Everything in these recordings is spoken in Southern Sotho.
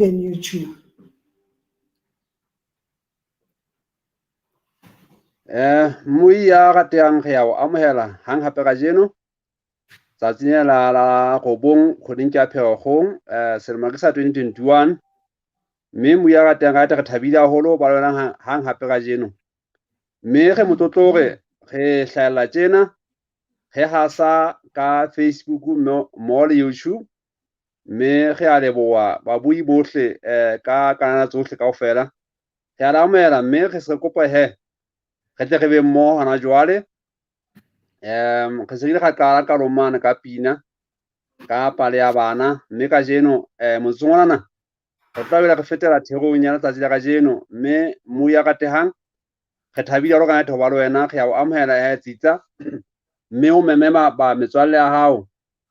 And YouTube. Mmui ya ratehang re ya o amohela hang hape kajeno tsatsing lena la la robong kgweding ke ya Pherekgong selemo ke sa 2021 mme mmui ya ratehang ka re thabile haholo ba le wena hang hape kajeno mme re motlotlo hore re hlahella tjena re hasa ka Facebook mmoho le YouTube mme re a leboha babui bohle ka kanana tsohle kaofela re a le amohela mme re se re kopa he re tle re be mmoho hona jwale. Re se re ile ra qala qalong mane ka pina ka pale ya bana mme kajeno motsotsong onana re tla bela re fetela therong ya letsatsi la kajeno mme mmui ya ratehang re thabile haholo ka nnete ho ba le wena re ya o amohela he tsitsa mme o meme ba metswalle ya hao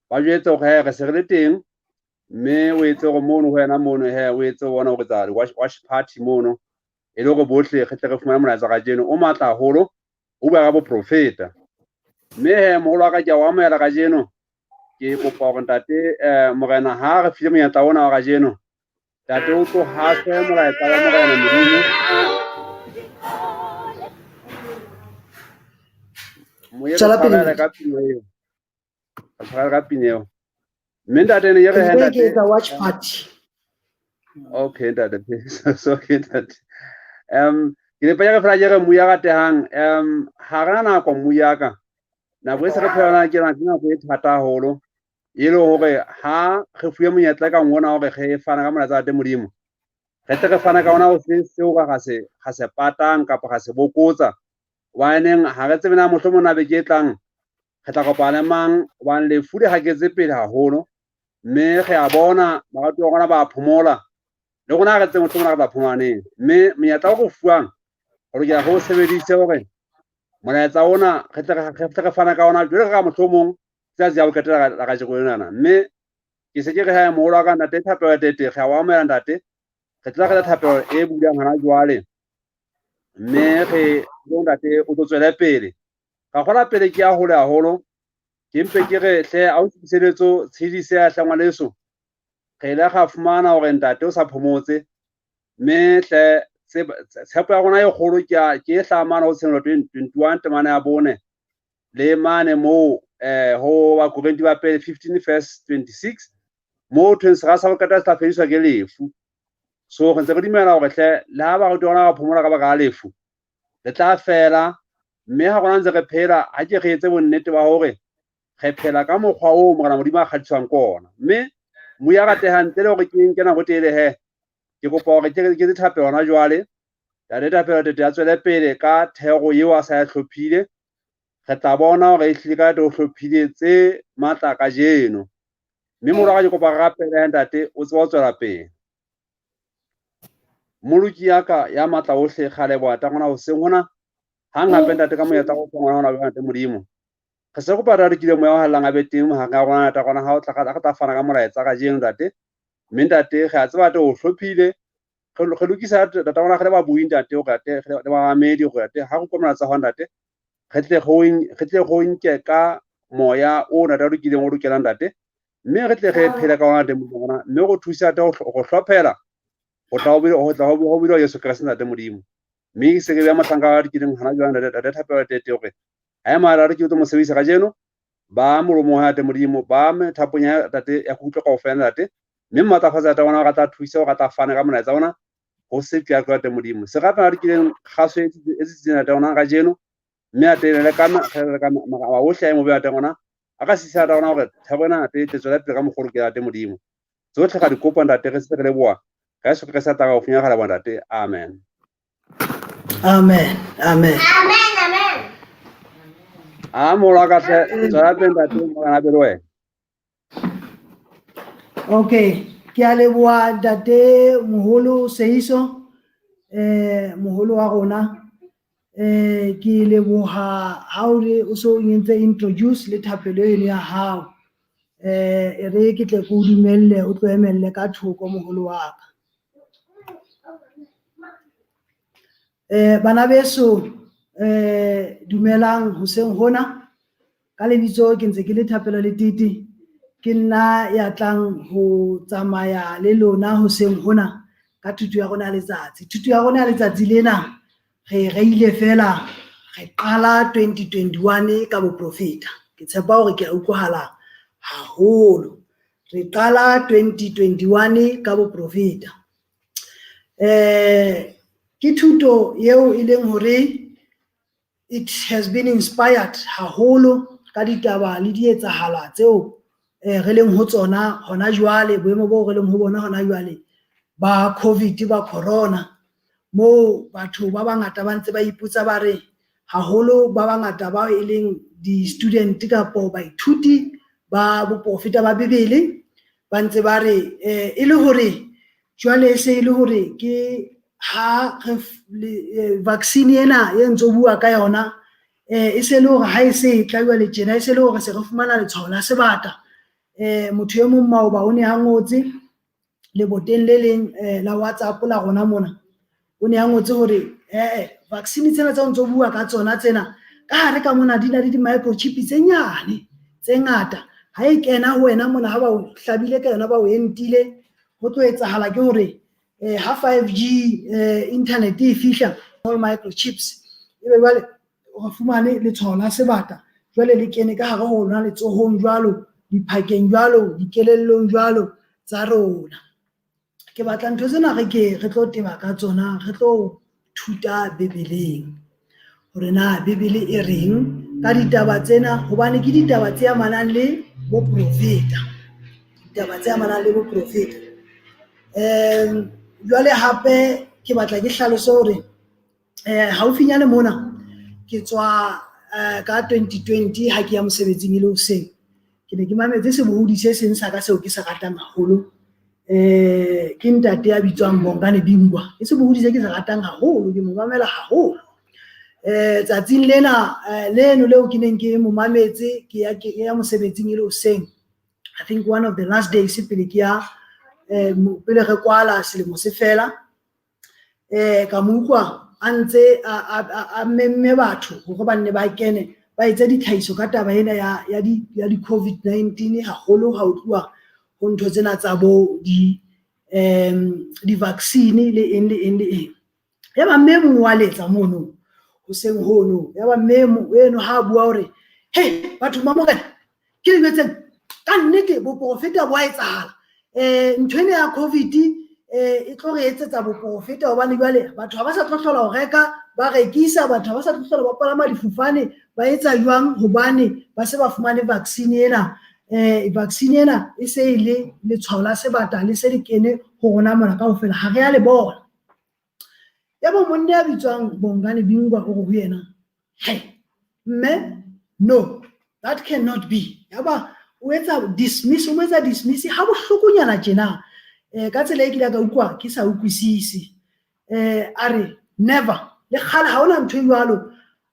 ba jwetse hore he re se re le teng mme o etse hore mono ho wena mono he o etse bona hore tsa wash party mono e le hore bohle re tle re fumane molaetsa kajeno o matla haholo o bua ka boprofeta mme he moholo wa ka ke a o amohela kajeno ke kopa hore ntate morena ha re file monyetla ona wa kajeno ntate o tlo hase molaetsa wa morena Modimo moye Tswela pele. ka pina eo re tshwarele ka pina eo mme ntate ne ke re he Ke ntate etsa watch party. Okay ntate so okay ntate ke ne panya fela ke re mmu ya ratehang ha re na nako mmu ya ka nako e se re phela ke nako e thata haholo e le hore ha re fuwe monyetla ka ngona hore re fana ka molaetsa wa Modimo re tle re fana ka ona ho se seo ka ga se patang kapa ga se bokotsa hobaneng ha re tsebe na mohlomong na beke e tlang re tla kopana le mang hobane lefu le haketse pele haholo mme re a bona baratuwa ba rona ba phomola le rona re tsebe mohlomong re tla phomola neng mme monyetla o re fuwang re lokela re o sebedise hore molaetsa ona re tle re fana ka ona jwale ka mohlomong tsatsi ya ho qetela la kajeko enana mme ke se ke re ha moholo wa ka ntate thapelo tete re a o amohela ntate re tla re thapelo e bulang hona jwale mme re ntate o tlo tswele pele ka gola pele ke ya hole haholo ke mpe ke re hle a o tsebiseletso tshedise ya hle ngwaneso re ile ga fumana hore ntate o sa phomotse mme hle tshepo ya rona e kgolo ke e hlaha ho Tshenolo 21 temana ya bone le mane moo ho Bakorinthe ba pele 15 verse 26 moo thweng sera sa ho qeta se tla fediswa ke lefu. So re ntse re dumela hore hle le ha baruti ba rona ba phomola ka baka la lefu le tla fela mme ha rona ntse re phela ha ke re etse bonnete ba hore re phela ka mokgwa oo Morena Modimo a kgadiswang ke ona mme moya ratehang ntle le hore ke nke nako telele he ke kopa hore ke etse thapelo hona jwale tate thapelo tete a tswele pele ka thero eo a sa ya hlophile re tla bona hore ehlile ka o hlophile tse matla kajeno mme morwa ka ke kopa re rapele ntate o tseba ho tswela pele Moloki ya ka ya matla ohle re a leboha ntate rona hoseng hona hang hape ntate ka monyetla o fang hona ntate Modimo re se kopa re kile moya o hallang a be teng mahareng a rona ntate rona ha o tla re tla fana ka molaetsa kajeno ntate mme ntate re a tseba ntate o hlophile re lokisa ntate rona re le babui ntate hore ntate re le bamamedi hore ntate ha re utlwa molaetsa wa ntate re tle re nke ka moya o ntate o lokileng o lokelang ntate mme re tle re phele ka ona ntate Modimo rona mme re thusa ntate ho hlophela ho tla ho bidwa Jesu Kreste ntate Modimo mme ke se ke beha mohlanka wa dikileng hona jwale ntate ntate thapelo tete hore ha e mara re ke tlo mo sebedisa kajeno ba molomo wa ntate Modimo ba methapong ya ntate ya kutlwa kaofela ntate mme matlafatsa ntate ona re tla thusa hore a tla fana ka molaetsa ona ho se ke ya ntate Modimo se gape re kileng kgaso e tsitsitseng ntate ona kajeno mme a tele le ka ka mara ohle a mo beha ntate ona a ka sisa ntate ona hore thabo ena ntate e tle tswela pele ka mokgwa o ke ntate Modimo tsohle ga di kopa ntate re se re leboha ka Jesu Kriste tla go funyagala bo ntate amen. Amen. Amen. Amen. Amen. A moholo wa ka hle tswela pele ntate morena pele wena. Okay, ke a leboha ntate moholo Seiso moholo wa rona ke leboha ha o le o so o entse introduce le thapelo eno ya hao e re ke tle ke o dumelle o tlo emelle ka thoko moholo wa ka. Bana beso dumelang hoseng hona ka lebitso ke ntse ke le Thapelo Letete. Ke nna ya tlang ho tsamaya le lona hoseng hona ka thuto ya rona ya letsatsi. Thuto ya rona ya letsatsi lena re reile fela re qala 2021 ka boprofeta. Ke tshepa hore ke a utlwahala haholo. Re qala 2021 ka boprofeta. Ke thuto eo e leng hore it has been inspired haholo ka ditaba le dietsahala tseo re leng ho tsona hona jwale, boemo boo re leng ho bona hona jwale ba COVID, ba corona, moo batho ba bangata ba ntse ba ipotsa, ba re haholo ba bangata bao e leng di-student kapo baithuti ba boprofeta ba Bebele, ba ntse ba re e le hore jwale se e le hore ke ha re vaccine ena e ntso bua ka yona, e se le hore ha e se e tla jwale tjena, e se le hore se re fumana letshwao la sebata. Motho e mong maoba o ne a ngotse leboteng le leng la WhatsApp la rona mona, o ne a ngotse hore vaccine tsena tsa o ntso bua ka tsona tsena ka hare ka mona di na le di-microchip tse nyane tse ngata. Ha e kena ho wena mona, ha ba o hlabile ka yona, ba o entile, ho tlo etsahala ke hore ha 5G internet e fihla, all microchips, ebe jwale re fumane letshwao la sebata jwale le kene ka hare ho rona, letsohong jwalo, diphakeng jwalo, dikelellong jwalo tsa rona. Ke batla ntho tsena re ke re tlo teba ka tsona, re tlo thuta Bebeleng hore na Bebele e reng ka ditaba tsena, hobane ke ditaba tse amanang le boprofeta, ditaba tse amanang le boprofeta. Jwale hape ke batla ke hlalose hore haufinyane mona ke tswa ka 2020 ha ke ya mosebetsing e le hoseng, ke ne ke mametse sebohodi se seng sa ka seo ke se ratang haholo. Ke ntate ya bitswang Bongani Bingwa, ke sebohodi se ke se ratang haholo, ke mo mamela haholo. Tsatsing lena leno leo ke neng ke mo mametse ke ya mosebetsing e le hoseng, I think one of the last days pele ke ya pele re kwala selemo se fela, ka mo utlwa a ntse a memme batho hore ba nne ba kene ba etse ditlhahiso ka taba ena ya di COVID-19, haholo ha o tluwa ho ntho tsena tsa bo di di-vaccine le eng le eng le eng. Ya ba mme mong wa letsa mono hoseng hono, ya ba mme eno ha bua hore hey batho ba Morena, ke le jwetseng ka nnete boprofeta bo a etsahala. Ntho ena ya COVID e tlo re etsetsa boprofeta, hobane jwale batho ha ba sa tlo hlola ho reka, ba rekisa, batho ha ba sa tlo hlola ba palama difofane, ba etsa jwang, hobane ba se ba fumane vaccine ena. Vaccine ena e se e le letshwao la sebata, le se le kene ho rona mona kaofela, ha re a le bona. Ya bo monna ya bitswang Bongani Bingwa o re ho yena, hey mme, no, that cannot be. Ya ba o etsa dismiss, o mo etsa dismiss ha bohlokonyana tjena, ka tsela e ke ile ka utlwa ke sa utlwisise. A re never, le kgale ha hona ntho e jwalo.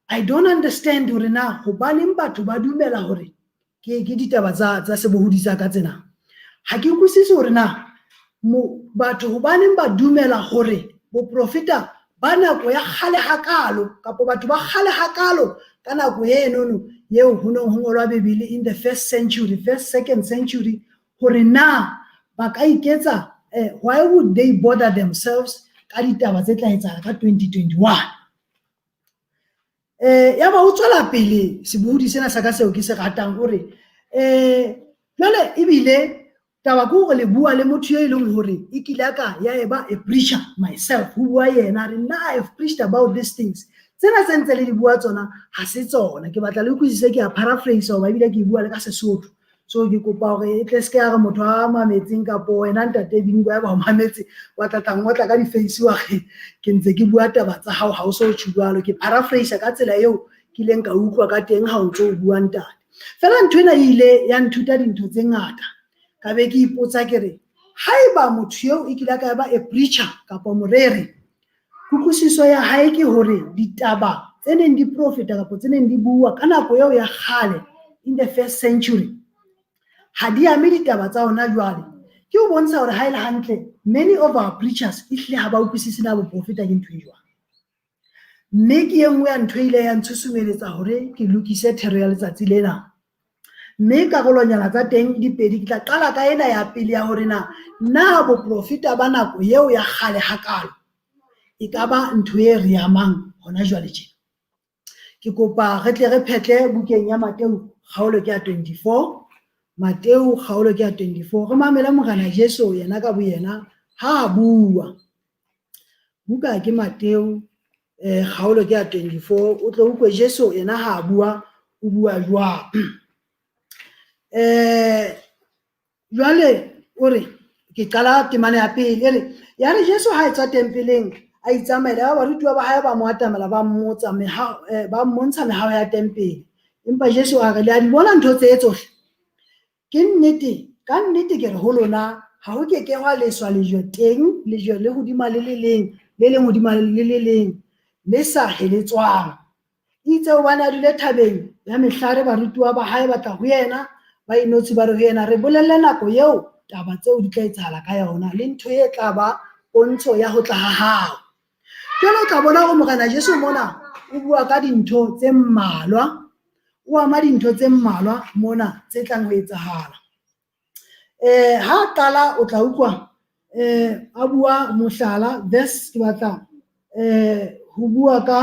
I don't understand hore na hobaneng batho ba dumela hore ke ditaba tsa sebohodi sa ka tsena. Ha ke utlwisise hore na batho hobaneng ba dumela hore boprofeta ba nako ya kgale hakalo, kapa batho ba kgale hakalo ka nako enono eo ho neng ho ngolwa Bebele in the first century, first second century, hore na ba ka iketsa, why would they bother themselves ka ditaba tse tla etsahala ka 2021? Ya ba o tswela pele sebohodi sena sa ka seo ke se ratang, o re jwale ebile taba ke hore le bua le motho e leng hore e kile ka ya eba a preacher myself, ho bua yena, re nna I have preached about these things. Tsena tse ntse le di bua tsona ha se tsona. Ke batla le utlwisise, ke a paraphrase hoba ebile ke bua le ka Sesotho. So ke kopa hore e tle se ke ya re motho a mametseng kapo wena ntate Bingwa ya ba o mametse wa tla tla ngotla ka di-face wa re ke ntse ke bua taba tsa hao, ha o so tjho jwalo. Ke paraphrase ka tsela eo ke ileng ka utlwa ka teng ha o ntso o bua ntate. Fela ntho ena e ile ya nthuta dintho tse ngata. Ka be ke ipotsa ke re haeba motho eo e kile ka ba a preacher kapa moreri, kutlwisiso ya hae ke hore ditaba tse neng di profeta kapa tse neng di bua ka nako eo ya kgale in the first century ha di ame ditaba tsa hona jwale. Ke ho bontsha hore ha e le hantle many of our preachers ehlile ha ba utlwisise na boprofeta ke ntho e jwang. Mme ke e nngwe ya ntho e ile ya ntshusumeletsa hore ke lokise thero ya letsatsi lena. Mme karolonyana tsa teng di pedi. Ke tla qala ka ena ya pele ya hore na boprofeta ba nako eo ya kgale hakalo e ka ba ntho e re amang hona jwale tjena. Ke kopa re tle re phetle bukeng ya Mateu kgaolo ke ya 24. Mateu kgaolo ke ya 24. Re mamele Morena Jesu yena ka boyena ha a bua. Buka ke Mateu kgaolo ke ya 24. O tle utlwe Jesu yena ha a bua, o bua jwang. Jwale o re ke qala temana ya pele e re ya re Jesu ha etswa tempeleng a itsamaela, ba barutuwa ba hae ba mo atamela, ba mmotsa ba mmontsha mehaho ya tempele. Empa Jesu a re, le a di bona ntho tse tsohle? Ke nnete, ka nnete ke re ho lona, ha ho ke ke hwa leswa lejwe teng, lejwe le hodima le le leng, le leng hodima le le leng, le sa heletswang. Itse hobane a dule thabeng ya mehlare, barutuwa ba hae ba tla ho yena, ba inotshi ba re ho yena, re bolelle nako eo taba tseo di tla etsahala ka yona, le ntho e tla ba pontsho ya ho tla ha hao. Jwale o tla bona hore Morena Jesu mona o bua ka dintho tse mmalwa, o ama dintho tse mmalwa mona tse tlang ho etsahala. Ha qala o tla utlwa a bua mohlala, verse ke batla ho bua ka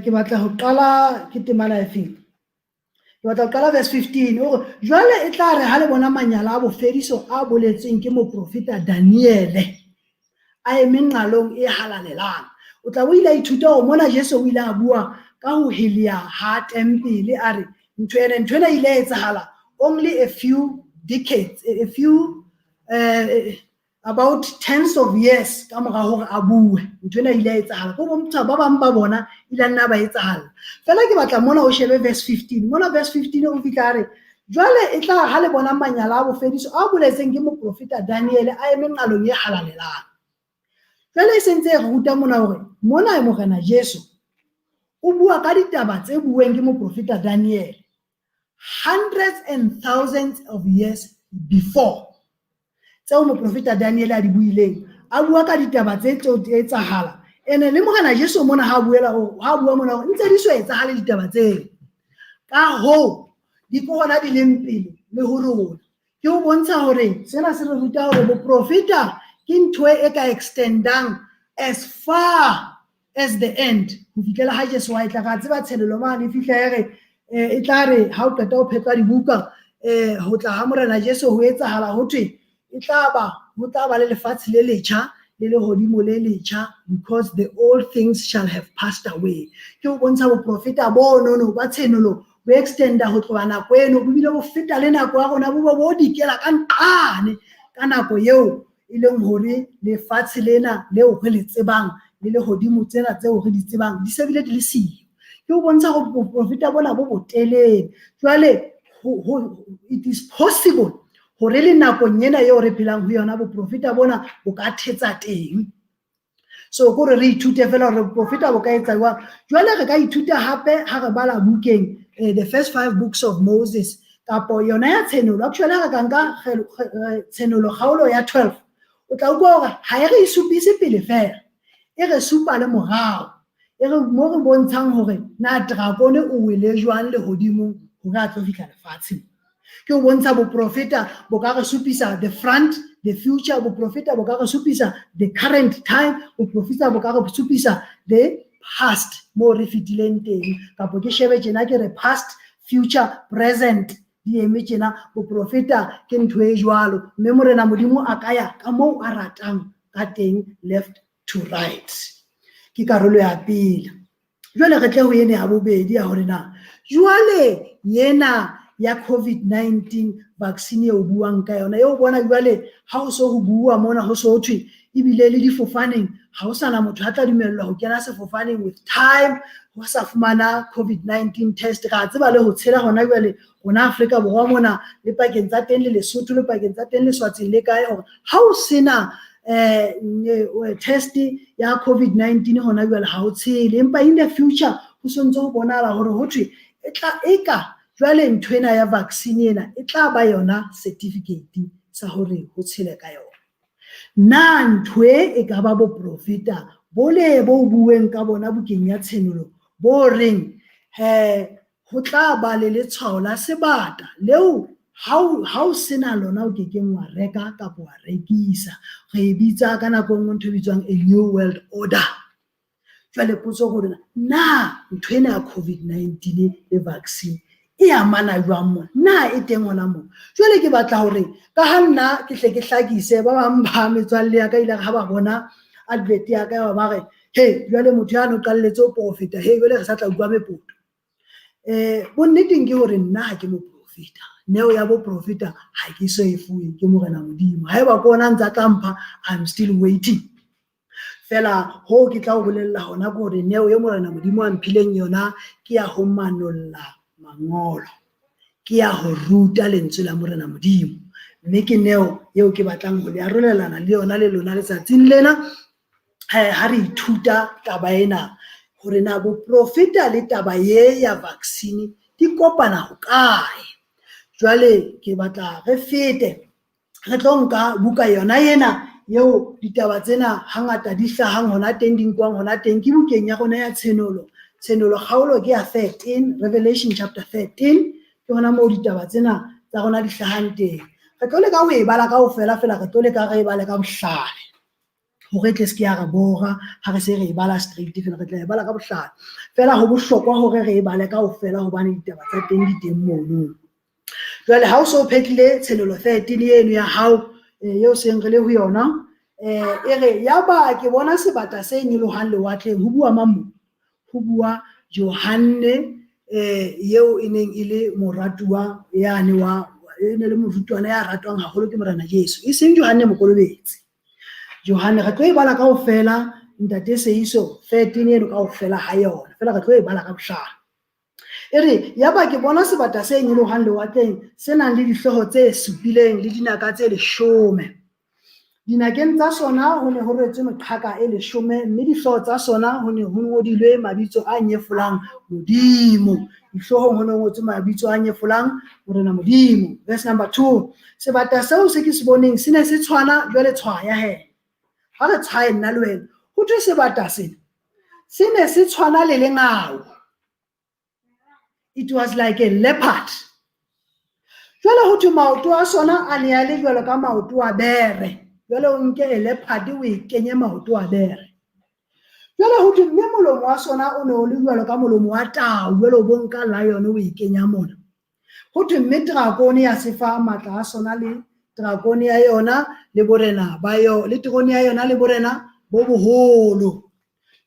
ke batla ho qala ke temana efeng? Ke batla ho qala verse 15. O re jwale e tla re ha le bona manyala a bofediso a boletsweng ke moprofeta Daniele a eme nqalong e halalelang. O tla o ile a ithuta hore mona Jesu o ile a bua ka ho helea ha tempele, a re ntho ena ile etsahala only a few decades, a few about tens of years ka mora hore a bue. Ntho ena ile etsahala ko bontsha ba bang ba bona ile nna ba etsahala. Fela ke batla mona o shebe verse 15. Mona verse 15 o fihla a re jwale e tla ha le bona manyala a bofediso a boletseng ke moprofeta Daniele a eme nqalong e halalelang. Jwale e sentse e re ruta mona hore mona Morena Jesu o bua ka ditaba tse bueng ke moprofeta Daniele hundreds and thousands of years before tseo moprofeta Daniel a di buileng, a bua ka ditaba tse tlo etsahala. Ene le Morena Jesu mona ha buela ha bua mona hore ntse di so etsahale ditaba tseo. Ka hoo di ke hona di leng pele le ho rona. Ke ho bontsha hore sena se re ruta hore boprofeta ke ntho e ka extendang as far as the end ho fihlela ha Jesu a etla. Ra tseba tshenolo mane e fihla e re e tla re ha o qeta ho phetla dibuka ho tla ha Morena Jesu ho etsahala ho thwe e tla ba ho tla ba le lefatshe le letjha le lehodimo le letjha, because the old things shall have passed away. Ke ho bontsha boprofeta bo nono ba tshenolo bo extenda ho tloha nako eno, bo bile bo feta le nako ya rona, bo bo dikela ka nqane ka nako eo e leng hore lefatshe lena leo re le tsebang le lehodimo tsena tseo re di tsebang di se bile di le siyo. Ke ho bontsha hore boprofeta bona bo botelele. Jwale it is possible hore le nakong ena eo re phelang ho yona boprofeta bona bo ka thetsa teng. So kore re ithute fela hore boprofeta bo ka etsa jwang. Jwale re ka ithuta hape ha re bala bukeng the first 5 books of Moses kapo yona ya Tshenolo. Actually ha re ka nka Tshenolo kgaolo ya 12, o tla utlwa hore ha e re supise pele fela, e re supa le morao, e re mo re bontshang hore na drakone o wele jwang lehodimong hore a tlo fihla lefatsheng. Ke ho bontsha boprofeta bo ka re supisa the front, the future, boprofeta bo ka re supisa the current time, boprofeta bo ka re supisa the past mo re fetileng teng. Kapo ke shebe tjena ke re past, future, present di eme tjena. Boprofeta ke ntho e jwalo, mme Morena Modimo a ka ya ka moo a ratang ka teng, left to right. Ke karolo ya pele. Jwale re tle ho ene ya bobedi ya hore na jwale yena ya COVID-19 vaccine eo buang ka yona, eo bona jwale ha ho so ho bua mona ho so thwe ebile le difofaneng ha ho sana motho a tla dumellwa ho kena sefofaneng with time ho sa fumana COVID-19 test. Ra tseba le ho tshela hona jwale rona Afrika Borwa mona le pakeng tsa teng le Lesotho le pakeng tsa teng le Swatsing le kae, hore ha o sena test ya COVID-19 hona jwale ha ho tshele. Empa in the future ho sontse ho bonahala hore ho thwe e tla eka jwale ntho ena ya vaccine ena e tla ba yona certificate sa hore ho tshele ka yona. Na ntho e ka ba boprofeta bole bo bueng ka bona bukeng ya Tshenolo bo reng Ho tla ba le letshwao la sebata leo ha o sena lona o kekeng wa reka kapa wa rekisa. Re e bitsa ka nako e nngwe ntho e bitswang a new world order. Jwale potso ke hore na ntho ena ya COVID-19 le vaccine e amana jwang mona? Na e teng hona moo? Jwale ke batla hore ka ha nna ke hle ke hlakise, ba bang ba metswalle ya ka ile ha ba bona advert ya ka ba re, hey, jwale motho ya no qalletse ho profeta, hey, jwale re sa tla utlwa mepoto. Bonneteng ke hore nna ha ke moprofeta. Neo ya boprofeta ha ke so e fuwe ke Morena Modimo. Haeba ke ona ntse a tla mpha, I'm still waiting. Fela hoo ke tla o bolella hona ke hore neo e Morena Modimo a mphileng yona ke ya ho manolla mangolo, ke ya ho ruta lentswe la Morena Modimo. Mme ke neo eo ke batlang ho le arolelana le yona le lona letsatsing lena, ha re ithuta taba ena hore na boprofeta le taba ye ya vaccine di kopana hokae. Jwale ke batla re fete re tlo nka buka yona ena eo ditaba tsena hangata di hlahang hona teng, di nkwang hona teng, ke bukeng ya rona ya Tshenolo. Tshenolo kgaolo ke ya 13, Revelation chapter 13, ke hona moo ditaba tsena tsa rona di hlahang teng. Re tlo leka ho e bala kaofela fela, re tlo leka re e bale ka bohlale hore e tle se ke ya re bora ha re se re e bala straight fela, re tla e bala ka bohlale. Fela ho bohlokwa hore re e bale kaofela hobane ditaba tsa teng di teng mono. Jwale ha o so phetlile Tshenolo 13 eno ya hao eo seng re le ho yona, e re yaba ke bona sebata se nyolohang lewatleng. Ho bua mang mo? Ho bua Johanne, eo e neng e le moratuwa yane wa, e ne le morutwana ya ratwang haholo ke Morena Jesu, e seng Johanne Mokolobetsi. Johanne re tlo e bala kaofela, ntate Seiso, 13 eno kaofela ha yona, fela re tlo e bala ka bohlale. E re yaba ke bona sebata se nyolohang lewatleng se nang le dihlooho tse supileng le dinaka tse 10. Dinakeng tsa sona ho ne ho rwetswe meqhaka e 10, mme dihlooho tsa sona ho ne ho ngodilwe mabitso a nyefolang Modimo. Dihloohong ho ne ho ngotswe mabitso a nyefolang Morena Modimo. Verse number 2. Sebata seo se ke se boneng se ne se tshwana jwale tshwaya he. Ha re tshwaye nna le wena. Ho thwe sebata sena se ne se tshwana le lengau. It was like a leopard. Jwale ho thwe maoto a sona a ne a le jwalo ka maoto a bere. Jwale o nke a leopard o e kenye maoto a bere. Jwale ho thwe mme molomo wa sona o ne o le jwalo ka molomo wa tau, jwale o bo nka lion o e kenya mona. Ho thwe mme drakone ya se fa matla a sona le drakone ya yona le borena ba yo, le terone ya yona le borena bo boholo.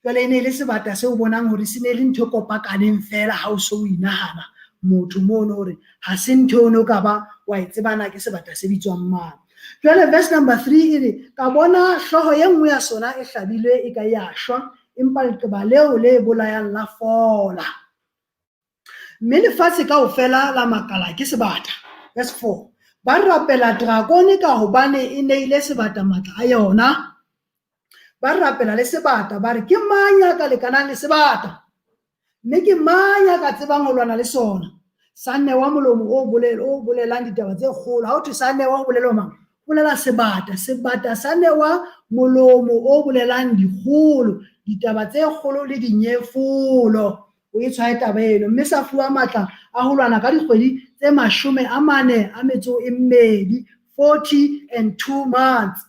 Jwale e ne e le sebata seo bonang hore se ne le ntho e kopakaneng fela ha o so o inahana motho mono hore ha se ntho o ne o ka ba wa e tseba na ke sebata se bitswang mang. Jwale verse number 3 e re, ka bona hlooho e nngwe ya sona e hlabilwe e ka ya shwa, empa leqeba leo le bolayang la fola. Mme lefatshe kaofela la makala ke sebata. Verse 4. Ba rapela drakone ka hobane e neile sebata matla a yona. Ba rapela le sebata ba re, ke mang ya ka lekanang le sebata? Mme ke mang ya ka tsebang ho lwana le sona? Sa newa molomo o bolelang ditaba tse kgolo. Ha ho thwe sa newa, ho bolelwa mang? Ho bolela sebata. Sebata sa newa molomo o bolelang dikgolo, ditaba tse kgolo le dinyefolo. O e tshwaye taba eno. Mme sa fuwa matla a ho lwana ka dikgwedi tse 42, 42 months.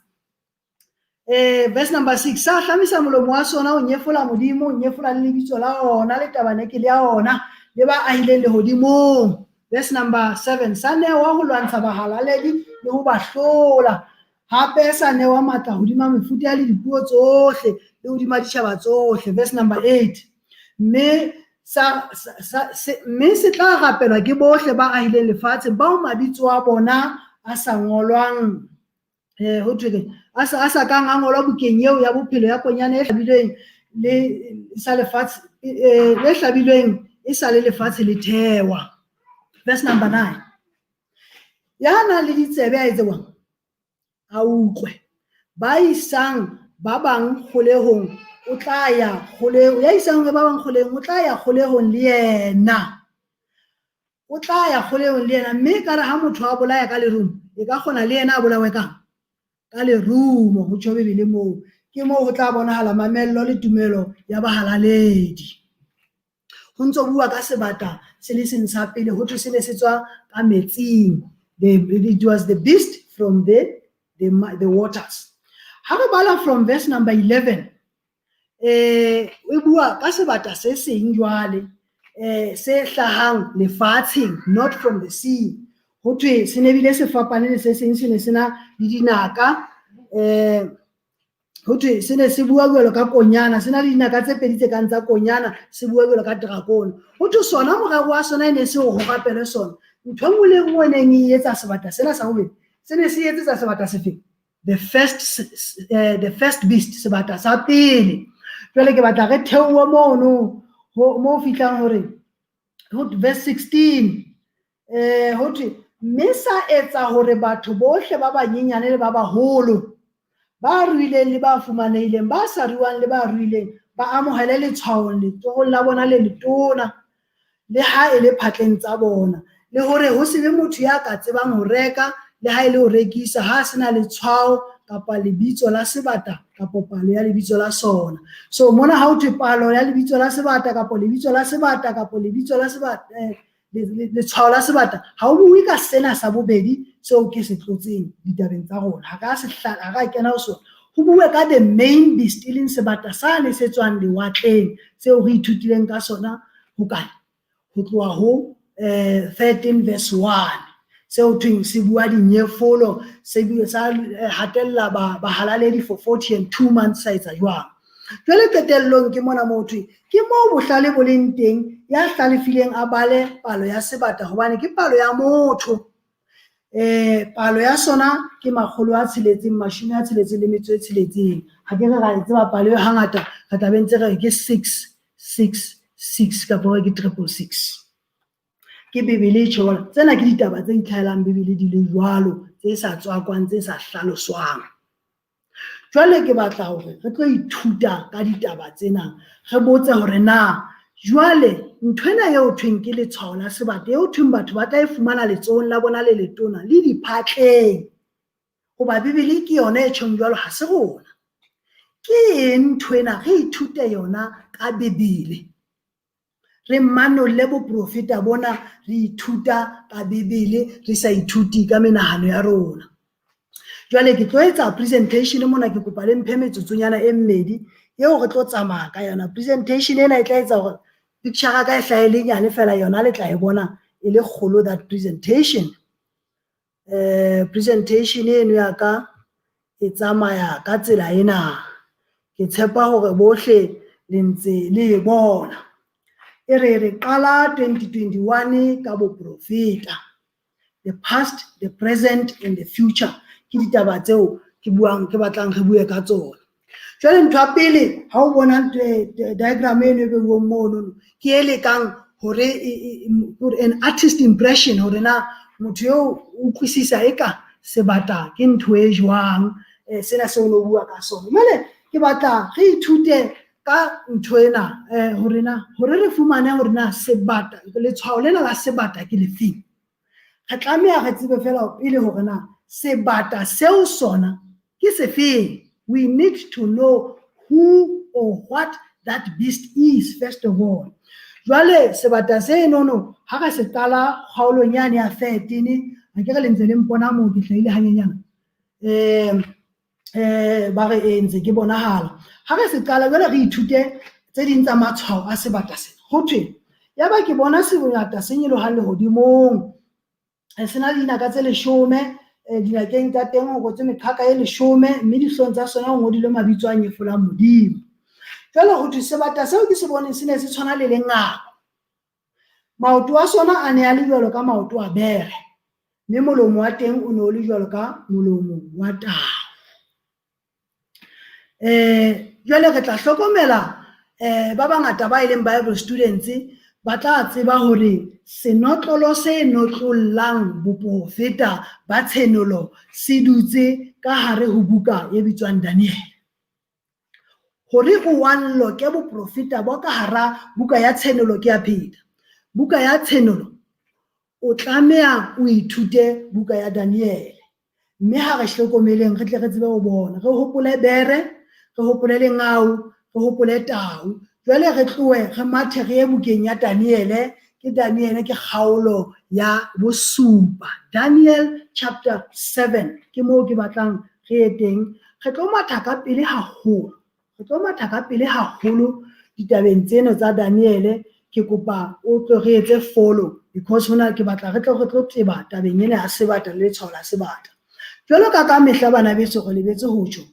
Verse number 6, sa hlamisa molomo wa sona o nyefola Modimo, o nyefola le lebitso la ona le tabanekele ya ona le ba ahileng lehodimong. Verse number 7, sa newa ho lwantsha bahalaledi le ho ba hlola. Hape sa newa matla hodima mefuta le dipuo tsohle le hodima ditjhaba tsohle. Verse number 8, mme se tla rapelwa ke bohle ba ahileng lefatsheng bao mabitso a bona a sa ngolwang, ho thwe keng, a sa kang a ngolwa bukeng eo ya bophelo ya konyana e hlabilweng le sa lefatshe, le hlabilweng e sa le lefatshe le thewa. Verse number 9, ya nang le ditsebe a etse jwang? A utlwe. Ba isang ba bang kgolehong o tla ya kgolehong, ya isang ba bang kgolehong o tla ya kgolehong le yena. O tla ya kgolehong le yena, mme ekare ha motho a bolaya ka lerumo, e ka kgona le yena a bolawe ka lerumo, ho tjho Bibele moo. Ke moo ho tla bonahala mamello le tumelo ya bahalaledi. Ho ntso bua ka sebata se le seng sa pele, ho thwe se ne se tswa ka metsing. It was the beast from the waters. Ha re bala from verse number 11, e bua ka sebata se seng jwale, se hlahang lefatsheng, not from the sea. Ho thwe se ne bile se fapane le se seng, se ne se na le dinaka, ho thwe se ne se bua jwalo ka konyana, se na le dinaka tse pedi tse kang tsa konyana, se bua jwalo ka drakone. Ho thwe sona morero wa sona e ne se hore ho rapelwe sona. Ntho e nngwe le e nngwe e neng e etsa sebata sena sa bobedi, se ne se etsetsa sebata sefeng? The first beast, sebata sa pele. Jwale ke batla re theohe mono mo fihlang hore ho verse 16, ho thwe mme sa etsa hore batho bohle ba banyenyane le ba baholo, ba ruileng le ba fumanehileng, ba sa ruang le ba ruileng, ba amohele letshwao letsohong la bona le letona, le ha e le phatleng tsa bona, le hore ho se be motho ya ka tsebang ho reka le ha e le ho rekisa ha se na letshwao kapa lebitso la sebata kapa palo ya lebitso la sona. So mona ha ho thwe palo ya lebitso la sebata kapa lebitso la sebata kapa lebitso la sebata, letshwao la sebata, ha o bue ka sena sa bobedi seo ke se tlotseng ditabeng tsa rona. Ha ka se ha ka kena ho sona. Ho bue ka the main beast, e leng sebata sane se tswang lewatleng, seo re ithutileng ka sona ho kae? Ho tloha ho 13 verse 1, seo thweng se bua dinyefolo, se bua sa hatella bahalaledi for 42 months, sa etsa jwang. Jwale qetellong ke mona moo thwe ke moo bohlale bo leng teng, ya hlalefileng a bale palo ya sebata, hobane ke palo ya motho. Palo ya sona ke 666. Ha ke re ra e tseba palo eo, hangata re tla be ntse re re ke 666 kapa ke 666. Ke Bibele e tjho. Tsena ke ditaba tse itlhahelang Bibele di le jwalo, tse sa tswakwang, tse sa hlaloswang. Jwale ke batla hore re tlo ithuta ka ditaba tsena, re botse hore na jwale nthwena eo thweng ke letshwao la sebata, eo thweng batho ba tla e fumana letsohong la bona le letona le diphatleng, hoba Bibele ke yona e tjhong jwalo, ha se rona. Ke eng nthwena? Re ithute yona ka Bibele, re manolle boprofeta bona, re ithuta ka Bibele, re sa ithuti ka menahano ya rona. Jwale ke tlo etsa presentation mona, ke kopa le mphe metsotsonyana e mmedi eo re tlo tsamaya ka yona. Presentation ena e tla etsa hore picture ka e hlahe le nyane fela, yona le tla e bona e le kgolo, that presentation. Presentation eno ya ka e tsamaya ka tsela ena. Ke tshepa hore bohle le ntse le e bona. E re re qala 2021 ka boprofeta. The past, the present and the future. Ke ditaba tseo ke buang, ke batlang re bue ka tsona. Jwale ntho ya pele, ha o bona diagram eno e beuweng mono, ke e lekang hore an artist impression, hore na motho eo o utlwisisa eka sebata ke ntho e jwang, sena seo no bua ka sona. Jwale ke batla re ithute ka ntho ena, hore na hore re fumane hore na sebata, letshwao lena la sebata ke lefeng. Re tlameha re tsebe fela pele hore na sebata seo sona ke sefeng. We need to know who or what that beast is first of all. Jwale sebata se nono, ha re se qala kgaolong yane ya 13, ha ke re le ntse le mpona moo ke hlahile hanyenyana, ba re e ntse ke bonahala. Ha re se qala jwale, re ithute tse ding tsa matshwao a sebata sena. Ho thwe yaba ke bona sebata se nyolohang lehodimong, se na le dinaka tse 10, dinakeng tsa teng ho ngotswe meqhaka e 10, mme dihlong tsa sona ho ngodilwe mabitso a nyefolang Modimo. Jwale ho thwe sebata seo ke se boneng se ne se tshwana le lengau. Maoto a sona a ne a le jwalo ka maoto a bere, mme molomo wa teng o ne o le jwalo ka molomo wa tau. Jwale re tla hlokomela, ba bangata ba e leng Bible students ba tla tseba hore senotlolo se notlollang boprofeta ba Tshenolo se dutse ka hare ho buka e bitswang Daniel. Hore o unlocke boprofeta bo ka hara buka ya Tshenolo, ke ya pheta, buka ya Tshenolo, o tlameha o ithute buka ya Daniel. Mme ha re hlokomeleng, re tle re tsebe ho bona, re hopole bere, re hopole lengau, re hopole tau. Jwale re tlohe re mathe re ye bukeng ya Daniele. Ke Daniele, ke kgaolo ya bosupa. Daniel chapter 7 ke moo ke batlang re ye teng. Re tlo matha ka pele haholo. Re tlo matha ka pele haholo ditabeng tsena tsa Daniele. Ke kopa o tlo re etse follow because hona ke batla re tlo teba tabeng ena ya sebata le letshwao la sebata. Jwalo ka mehla bana beso, re lebetse ho tjho,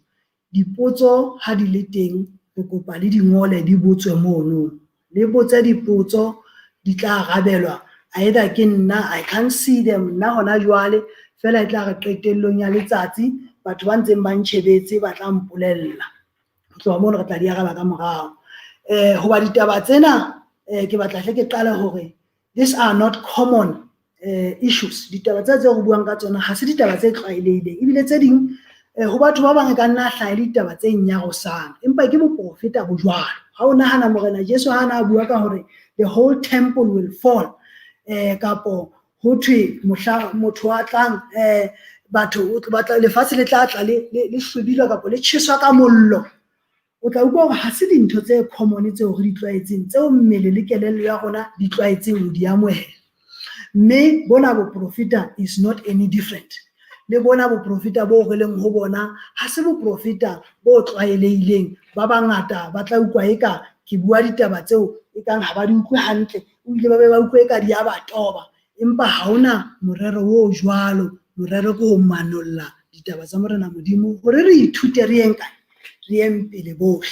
dipotso ha di le teng, re kopa le di ngole, di botswe mono. Le botse dipotso, di tla arabelwa either ke nna, I can't see them nna hona jwale, fela e tla re qetellong ya letsatsi batho ba ntseng ba ntjhebetse ba tla mpolella. Ho tloha mono re tla di araba ka morao. Hoba ditaba tsena, ke batla hle ke qale hore these are not common issues. Ditaba tse re buang ka tsona ha se ditaba tse tlwaelehileng, ebile tse ding ho batho ba bang e ka nna hlaha le ditaba tse nyarosang, empa ke boprofeta bo jwalo. Ha o nahana Morena Jesu ha na bua ka hore the whole temple will fall, kapo ho thwe mohla motho a tlang, batho batla lefatshe le tla tla le hlwibilwa kapa le tjheswa ka mollo, o tla utlwa hore ha se dintho tse common tseo re di tlwaetseng, tseo mmele le kelello ya rona di tlwaetseng ho di amohela. Mme bona boprofeta is not any different. Le bona boprofeta bo re leng ho bona ha se boprofeta bo tlwaelehileng. Ba bangata ba tla utlwa eka ke bua ditaba tseo e kang ha ba di utlwe hantle, ebile ba be ba utlwe eka di a ba toba, empa ha hona morero o jwalo. Morero ke ho manolla ditaba tsa Morena Modimo hore re ithute, re yeng kae, re yeng pele bohle.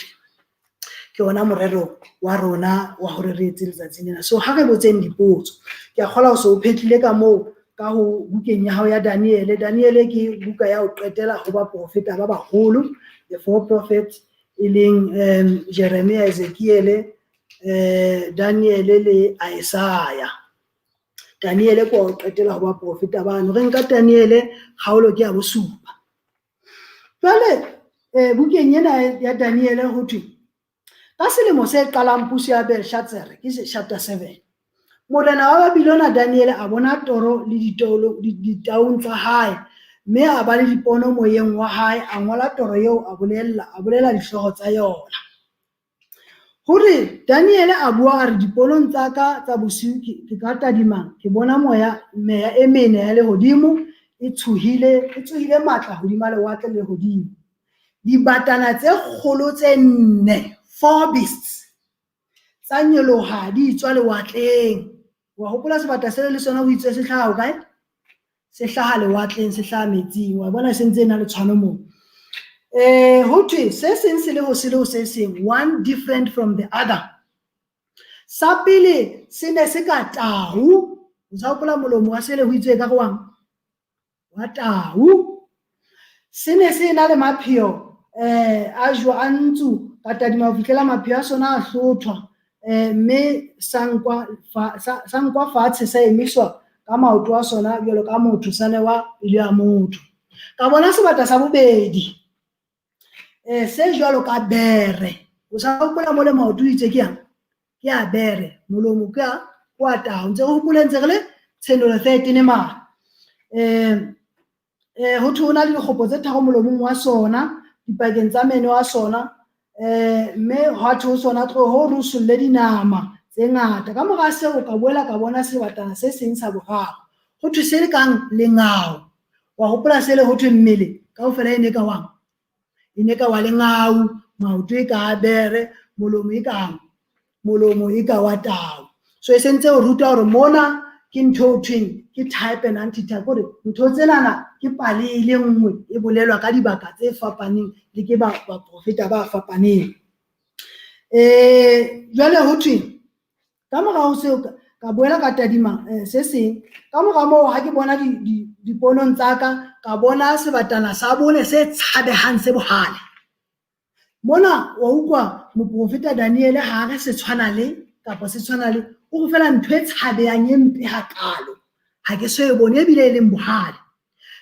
Ke ona morero wa rona wa hore re etse letsatsing lena. So ha re botseng dipotso. Ke a kgolwa ho se o phetlile ka moo ka ho bukeng ya hao ya Daniele. Daniele ke buka ya ho qetela ho baprofeta ba baholo, the four prophets, e leng Jeremia, Ezekiele, Daniele le Isaiah. Daniele ke wa ho qetela ho baprofeta bano. Re nka Daniele kgaolo ke ya bosupa. Jwale bukeng ena ya Daniele ho thwe ka selemo se qalang puso ya Belshatsare, ke chapter 7, morena wa Babilona Daniele a bona toro le ditaung tsa hae, mme a ba le dipono moyeng wa hae, a ngola toro eo, a bolela dihlooho tsa yona. Hore Daniele a bua a re, diponong tsa ka tsa bosiu ke ka tadima, ke bona meya e mene ya lehodimo e tsohile matla hodima lewatle le hodimo. Dibatana tse kgolo tse nne, four beasts, tsa nyoloha di tswa lewatleng. Wa hopola sebata sele le sona ho itswe se hlaha hokae? Se hlaha lewatleng, se hlaha metsing. Wa bona se ntse e na le tshwano moo. Ho thwe se seng se le ho se le ho se seng, one different from the other. Sa pele se ne se ka tau. O sa hopola molomo wa sele ho itswe ka re wang? Wa tau. Se ne se na le mapheo a jwa a ntsu, ka tadima ho fihlela mapheo a sona a hlothwa, mme sa nkwa fatshe, sa emiswa ka maoto a sona jwalo ka motho, sa newa pelo ya motho. Ka bona sebata sa bobedi, se jwalo ka bere. O sa hopola mo le maoto o itse ke yang? Ke a bere, molomo ke a wa tau. Ntse re hopole ntse re le Tshenolo 13 mane. Ho thwe ho na le dikgopo tse tharo molomong wa sona, dipakeng tsa meno a sona, mme hwa thwe ho sona, tloho re o solle dinama tse ngata. Ka mora seo ka boela ka bona sebatana se seng sa boraro, ho thwe se le kang lengau. Wa hopola sele ho thwe mmele kaofela e ne ka wang? E ne ka wa lengau, maoto e ka bere, molomo e kang, molomo e ka wa tau. So e sentse o ruta hore mona ke ntho eo thweng ke type and antitype, hore ntho tsenana ke pale e le nngwe e bolelwa ka dibaka tse fapaneng le ke baprofeta ba fapaneng. Jwale ho thwe ka mora ho seo ka boela ka tadima se seng. Ka mora moo ha ke bona diponong tsa ka, ka bona sebatana sa bone se tshabehang se bohale. Mona wa utlwa moprofeta Daniele ha re se tshwana le kapa se tshwana le, o re fela ntho e tshabehang e mpe hakalo, ha ke so e bone ebile e leng bohale.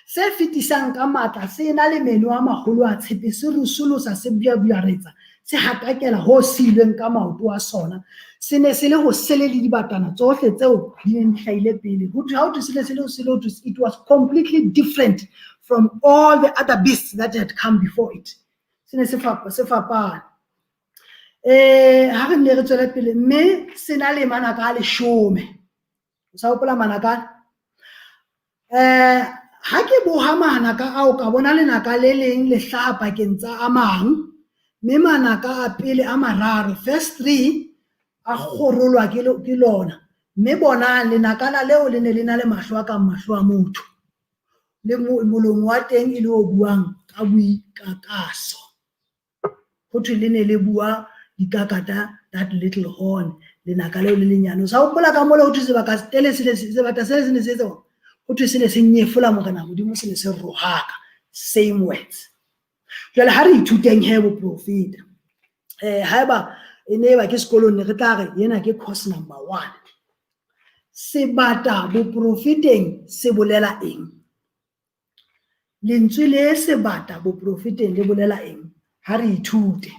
Se fetisang ka matla, se na le meno a maholo a tshepe, se rusolosa, se buabuaretsa, se hatakela ho siilweng ka maoto a sona. Se ne se le ho sele le dibatana tsohle tseo di neng di hlahile pele. Ho thwe ha ho thwe se ne se le ho sele, ho thwe it was completely different from all the other beasts that had come before it. Se ne se fapane. Ha re nne re tswele pele, mme se na le manaka a 10. O sa hopola manaka? Ha ke boha manaka ao, ka bona lenaka le leng le hlaha pakeng tsa a mang, mme manaka a pele a mararo, first three, a kgorolwa ke lona. Mme bonang, lenakana leo le ne le na le mahlo a kang mahlo a motho, le molomo wa teng e le o buang ka boikakaso. Ho thwe le ne le bua dikakata, that little horn, lenaka leo le lenyane. O sa hopola ka mole ho thwe sebaka tele sebata sele se ne se etsa, ho thwe se ne se nyefola Morena Modimo, se ne se rohaka, same words. Jwale ha re ithuteng he boprofeta. Haeba e ne ba ke sekolong, ne re tla re ena ke course number 1. Sebata boprofeteng se bolela eng? Lentswe le sebata boprofeteng le bolela eng? Ha re ithute.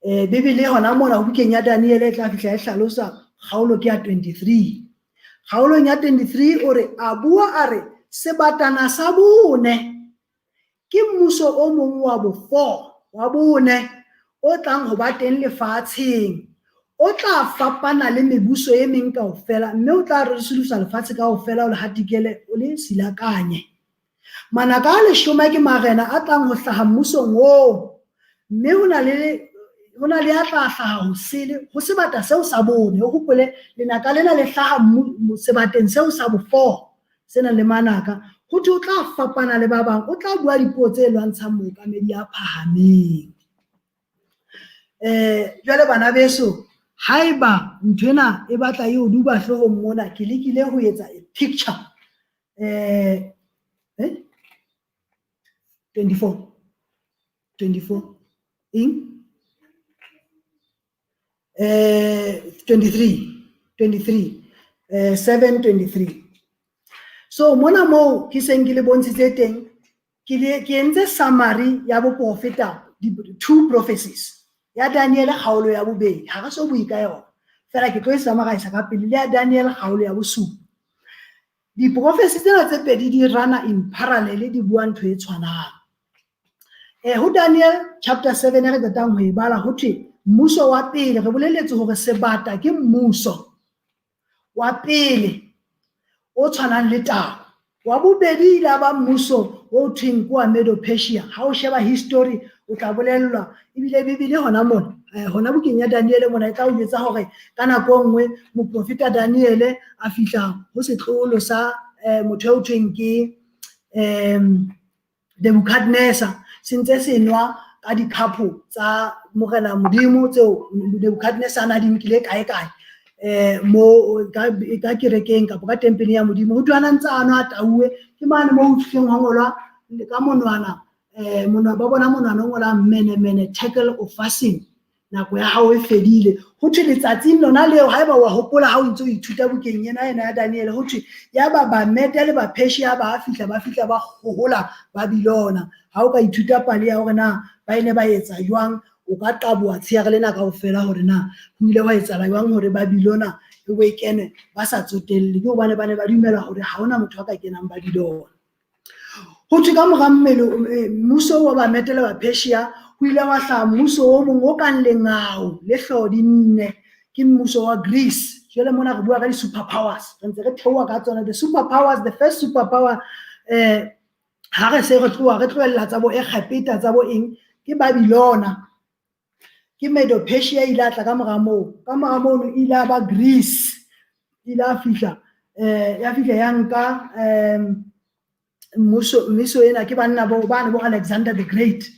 Bibele hona mona ho bukeng ya Daniele e tla fihla e hlalosa kgaolo ke ya 23. Kgaolong ya 23 o re a bua a re sebatana sa bone ke mmuso o mong wa bo-4 wa bone o tlang ho ba teng lefatsheng, o tla fapana le mebuso e meng kaofela, mme o tla resolosa lefatshe kaofela, o le hatikele, o le silakanye. Manaka a leshome ke marena a tlang ho hlaha mmusong oo, mme ho na le a tla hlaha ho sele ho sebata seo sa bone. O hopole lenaka lena le hlaha sebateng seo sa bo-4 se nang le manaka. Ho thwe o tla fapana le ba bang, o tla bua dipuo tse lwantshang mookamedi ya phahameng. Jwale bana beso, haeba nthwena e batla e o duba hloohong mona, ke lekile ho etsa a picture. 24 eng 23 7:23. So mona moo ke seng ke le bontshitse teng, ke entse summary ya boprofeta, two prophecies ya Daniel kgaolo ya bobedi, ha re so bue ka yona fela, ke tlo e summarize ka pele, le ya Daniel kgaolo ya bosupa. Diprofesi tsena tse pedi di rana in parallel, di bua ntho e tshwanang. Ho Daniel chapter 7 re qetang ho e bala, ho thwe mmuso wa pele, re boleletse hore sebata ke mmuso wa pele o tshwanang le tau. Wa bobedi ile ba mmuso o thweng ke wa Medo-Persia. Ha o sheba history o tla bolellwa, ebile Bibele hona mona, hona bukeng ya Daniele mona e tla o jwetsa hore ka nako e nngwe moprofeta Daniele a fihla ho setloholo sa motho eo thweng ke Nebuchadnezzar, se ntse se nwa ka dikhapo tsa Morena Modimo tseo Nebuchadnezzar a na di nkile kae kae, mo ka kerekeng kapa ka tempeleng ya Modimo. Ho thwe a ntse a nwa a tauwe, ke mane moo ho fihleng hwa ngolwa ka monwana, ba bona monwana o ngolang mene mene tekel upharsin, nako ya hao e fedile. Ho thwe letsatsing lona leo, haeba wa hopola ha o ntse o ithuta bukeng ena ena ya Daniele, ho thwe ya ba Bamede le Bapersia ba fihla ba hohola Babilona. Ha o ka ithuta pale ya hore na ba ene ba etsa jwang, o ka qaboha tsheare lena kaofela hore na ho ile hwa etsahala jwang hore Babilona e bo e kene ba sa tsotelle. Ke hobane ba ne ba dumela hore ha hona motho a ka kenang Babilona. Ho thwe ka mora mmele mmuso wa Bamede le Bapersia ho ile wa hlaha mmuso o mong o kang lengau le hlooho di nne, ke mmuso wa Greece. Jwale mona re bua ka di-super powers, re ntse re theoha ka tsona. The super powers, the first super power, ha re se re tloha re tlohella tsa bo Egepeta tsa bo eng, ke Babylona, ke Medo-Persia ile a tla ka mora moo. Ka mora mono ile a ba Greece, ile a fihla ya fihla ya nka mmuso ena ke banna bo bane bo Alexander the Great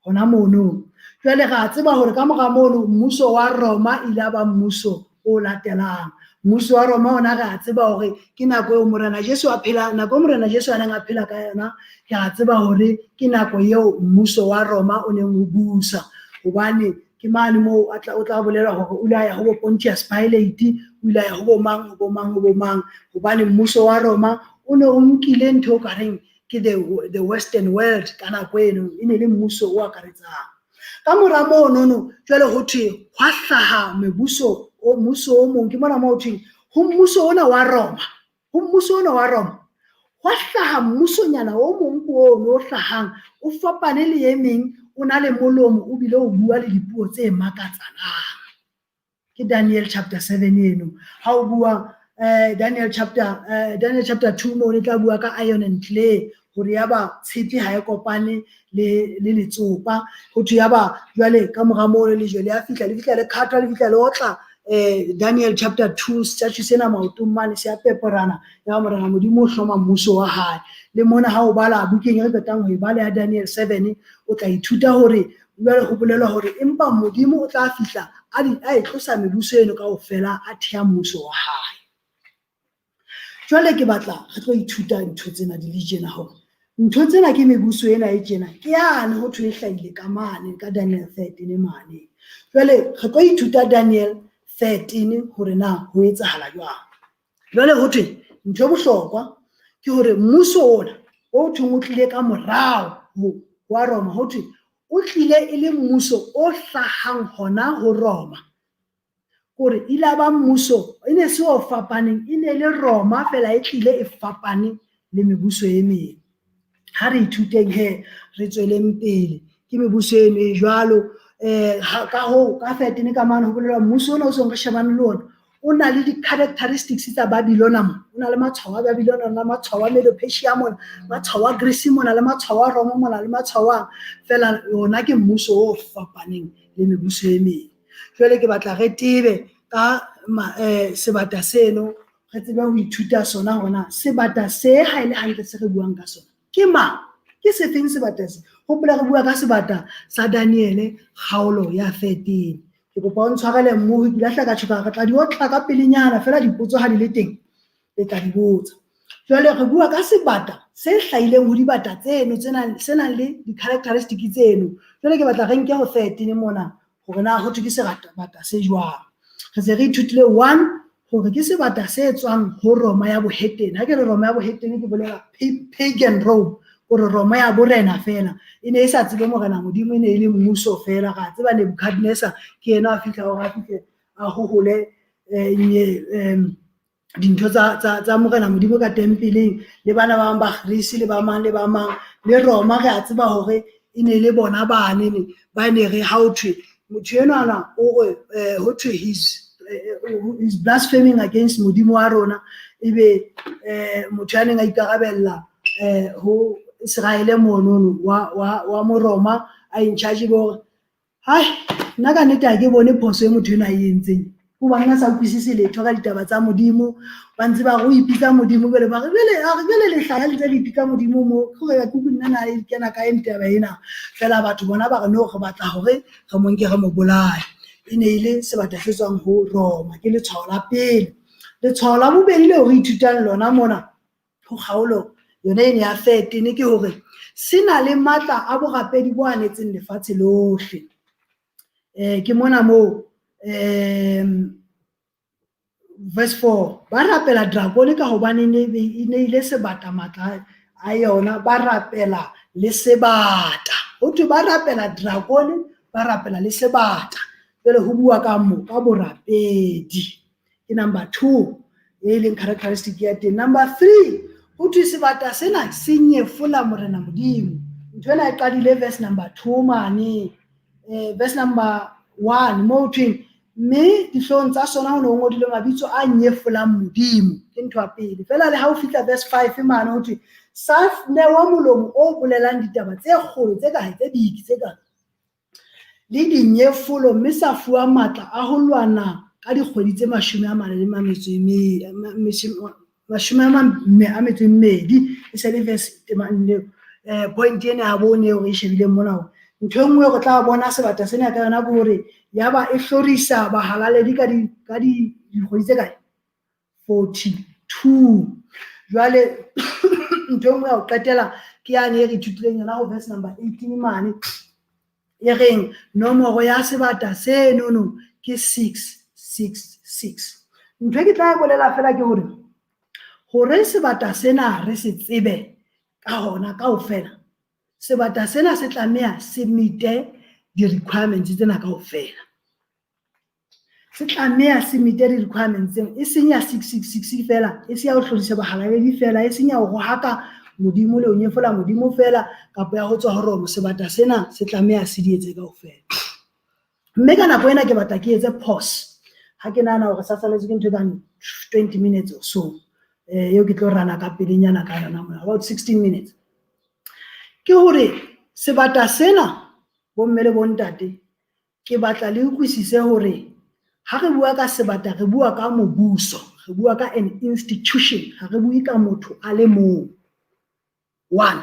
hona mono. Jwale re a tseba hore ka mora mono mmuso wa Roma ile a ba mmuso o latelang. Mmuso wa Roma ona re a tseba hore ke nako eo Morena Jesu a phela, nako eo Morena Jesu a neng a phela ka yona, ke a tseba hore ke nako eo mmuso wa Roma o neng o busa. Hobane ke mane moo o tla bolela hore o ile a ya ho bo Pontius Pilate, o ile a ya ho bo mang, ho bo mang, ho bo mang. Hobane mmuso wa Roma o ne o nkile ntho o ka reng ke the Western world ka nako eno, e ne le mmuso o akaretsang. Ka mora monono jwale ho thwe hwa hlaha mebuso o mmuso o mong, ke mona moo ho thweng ho mmuso ona wa Roma, ho mmuso ona wa Roma hwa hlaha mmusonyana o mong ko ono o hlahang, o fapane le e meng, o na le molomo o bile o bua le dipuo tse makatsanang. Ke Daniel chapter 7 eno. Ha o bua Daniel chapter 2 moo le tla bua ka iron and clay, hore yaba tshepe ha e kopane le letsopa. Ho thwe yaba jwale ka mora moo lejwe le a fihla, le fihla le khatha, le fihla le otla Daniel chapter 2 statue sena maotong mane se a peporana, ya Morena Modimo o hloma mmuso wa hae. Le mona ha o bala bukeng e re qetang ho e bala ya Daniel 7, o tla ithuta hore jwale ho bolelwa hore empa Modimo o tla fihla a e tlosa mebuso eno kaofela, a thea mmuso wa hae. Jwale ke batla re tlo ithuta ntho tsena di le tjena, hore ntho tsena ke mebuso ena e tjena, ke yane ho thwe e hlahile ka mane ka Daniel 13 mane. Jwale re tlo ithuta Daniel 13 hore na ho etsahala jwang. Jwale ho thwe ntho e bohlokwa ke hore mmuso ona o thweng o tlile ka morao wa Roma, ho thwe o tlile e le mmuso o hlahang hona ho Roma. Hore ile ba mmuso e ne se o fapaneng, e ne le Roma fela e tlile e fapane le mebuso e meng. Ha re ithuteng he, re tsweleng pele ke mebuso eno e jwalo. Ka hoo ka 13 ka mane ho bolelwa mmuso ona o seng re shebane le ona o na le di-characteristics tsa Babylona mona, o na le matshwao a Babylona, le matshwao a Medo-Persia mona, matshwao a Greece mona, le matshwao a Roma mona, le matshwao a fela. Yona ke mmuso o fapaneng le mebuso e meng. Jwale ke batla re tebe ka sebata seno, re tsebe ho ithuta sona hore na sebata se ha e le hantle se re buang ka sona ke mang, ke sefeng sebata se. Hopola re bua ka sebata sa Daniele kgaolo ya 13. Ke kopa o ntshwarele mmoho, ke lahla ka tjho re tla di otla ka pelenyana fela, dipotso ha di le teng le tla di botsa. Jwale re bua ka sebata se hlahileng ho dibata tseno se nang le di-characteristic tseno. Jwale ke batla re nke ho 13 mona hore na ho thwe ke sebata se jwang. Re se re ithutile 1 hore ke sebata se tswang ho Roma ya bohetene. Ha ke re Roma ya bohetene ke bolela pagan Rome, hore Roma ya borena fela e ne e sa tsebe Morena Modimo, e ne e le mmuso fela. Ra tseba Nebuchadnezzar ke yena a fihla hore a fihle a hohole dintho tsa Morena Modimo ka tempeleng, le bana ba bang ba Greece le ba mang le ba mang. Le Roma re a tseba hore e ne le bona bane ba ne re ha ho thwe motho enwana o re ho thwe he's blaspheming against Modimo wa rona, ebe motho ya neng a ikarabella ho Israele monono wa Moroma a in charge bo hai nna ka nnete ha ke bone phoso e motho ena a e entseng, hobane a sa utlwisise letho ka ditaba tsa Modimo. Ba ntse ba re o ipitsa Modimo, jwale ba re jwale a re jwale lehlaya le ntse le ipitsa Modimo mo, hore ya kuku nna na e kena kae taba ena. Fela batho bona ba re no, re batla hore re mo nke re mo bolaye. E ne e le sebata se tswang ho Roma, ke letshwao la pele. Letshwao la bobedi leo re ithutang lona mona ho kgaolo yona ene ya 13 ke hore se na le matla a borapedi bo anetseng lefatshe lohle. Ke mona moo verse 4 ba rapela dragone ka hobane e ne ile sebata matla a yona, ba rapela le sebata. Ho thwe ba rapela dragone, ba rapela le sebata. Jwale ho bua ka mo ka borapedi. Ke number 2 e leng characteristic ya teng. Number 3, ho thwe sebata sena se nyefola Morena Modimo. Ntho ena e qadile verse number 2 mane, verse number 1 moo thweng mme dihloohong tsa sona ho ne ho ngodilwe mabitso a nyefolang Modimo. Ke ntho ya pele. Fela le ha o fihla verse 5 mane ho thwe sa newa molomo o bolelang ditaba tse kgolo tse kae, tse big tse kae le dinyefolo, mme sa fuwa matla a ho lwana ka dikgwedi tse 42. E se le verse point ena ya bone eo re e shebileng mona. Hore ntho e nngwe re tla bona sebata sena ka yona ke hore yaba e hlorisa bahalaledi ka dikgwedi tse kae, 42. Jwale ntho e nngwe ya ho qetela ke yane e re ithutileng yona ho verse number 18 mane, e reng nomoro ya sebata senono ke 666. Ntho e ke tla e bolela fela ke hore sebata sena re se tsebe ka hona kaofela, sebata sena se tlameha se meete di-requirements tsena kaofela. Se tlameha se meete di-requirements tsena, e seng ya 666 fela, e seng ya ho hlorisa bahalaledi fela, e seng ya ho rohaka Modimo le ho nyefola Modimo fela, kapa ya ho tswa ho Roma. Sebata sena se tlameha se di etse kaofela. Mme ka nako ena ke batla ke etse pause. Ha ke nahana hore sa saletswe ke ntho e kang 20 minutes or so, eo ke tlo rana ka pelenyana ka yona mona, about 16 minutes. Ke hore sebata sena, bomme le bontate, ke batla le utlwisise hore ha re bua ka sebata, re bua ka mobuso, re bua ka an institution, ha re bue ka motho a le mong. One,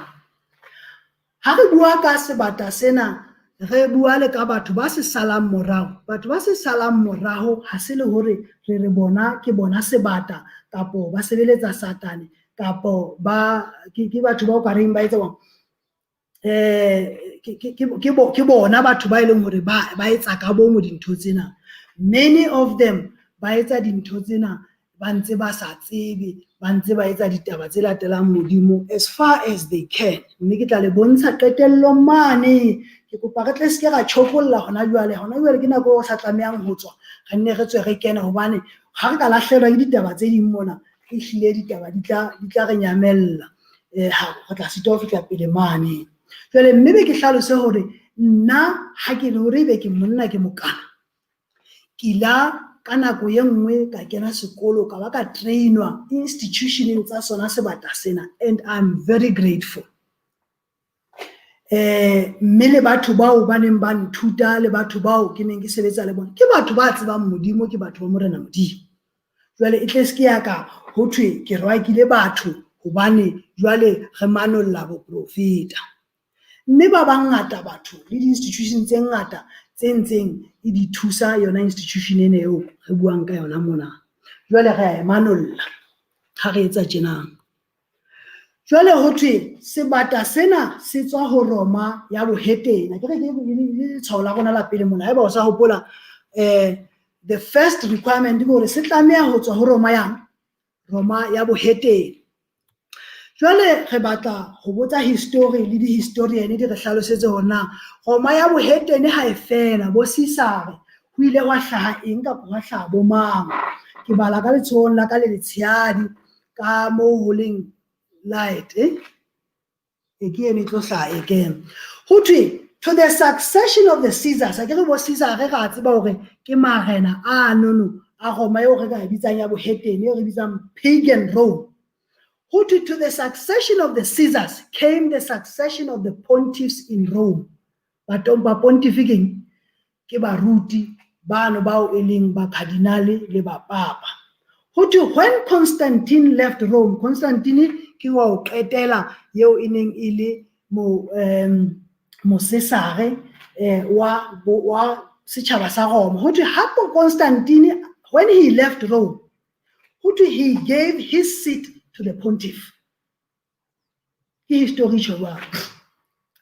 ha re bua ka sebata sena, re bua le ka batho ba se salang morao. Batho ba se salang morao ha se le hore re re bona ke bona sebata, kapo ba sebeletsa Satane, kapo ba ke batho ba o ka reng ba etsa ke bona batho ba e leng hore ba etsa ka bomo dintho tsena. Many of them ba etsa dintho tsena ba ntse ba sa tsebe, ba ntse ba etsa ditaba tse latelang Modimo as far as they can. Mme ke tla le bontsha qetellong mane. Ke kopa re tle se ke ra tjhokolla hona jwale. Hona jwale ke nako eo re sa tlamehang ho tswa, re nne re tswe re kene, hobane ha re ka lahlehelwa ke ditaba tse ding mona, ehlile ditaba di tla re nyamella. Re tla sitwa ho fihla pele mane. Jwale mme be ke hlalose hore nna ha ke le hore ebe ke monna ke mokana, ke la ka nako e nngwe ka kena sekolo, ka ba ka trainwa institutioneng tsa sona sebata sena, and I'm very grateful. Mme le batho bao ba neng ba nthuta, le batho bao ke neng ke sebetsa le bona, ke batho ba tsebang Modimo, ke batho ba Morena Modimo. Jwale e tle se ke ya ka ho thwe ke rwakile batho hobane jwale re manolla boprofeta. Mme ba bangata batho le di-institution tse ngata tse ntseng e di thusa yona institution ena eo re buang ka yona mona. Jwale re a e manolla ha re etsa tjena. Jwale ho thwe sebata sena se tswa ho Roma ya bohetene. Ke re ke letshwao la rona la pele mona. Haeba o sa hopola, the first requirement ke hore se tlameha ho tswa ho Roma yang? Roma ya bohetene. Jwale re batla ho botsa history le di-historian di re hlalosetse hore na Roma ya bohetene ha e fela, bo Caesar ho ile hwa hlaha eng kapa hwa hlaha bo mang. Ke bala ka letshohong la ka le letshehadi ka moo ho leng light, E ke eno e tlo hlaha e kena. Ho thwe to the succession of the Caesars, a ke re bo Caesar re ra tseba hore ke marena a nono a Roma eo re ka e bitsang ya bohetene, eo re bitsang pagan Rome. Ho thwe to the succession of the Caesars came the succession of the pontiffs in Rome. Ba pontiff ke eng? Ke baruti bano bao e leng ba cardinal le ba papa. Ho thwe when Constantine left Rome, Constantine ke wa ho qetela eo e neng e le mosesare wa setjhaba sa Roma. Ho thwe ha Constantine, when he left Rome, ho thwe he gave his seat to the pontiff. Ke history tjho jwalo.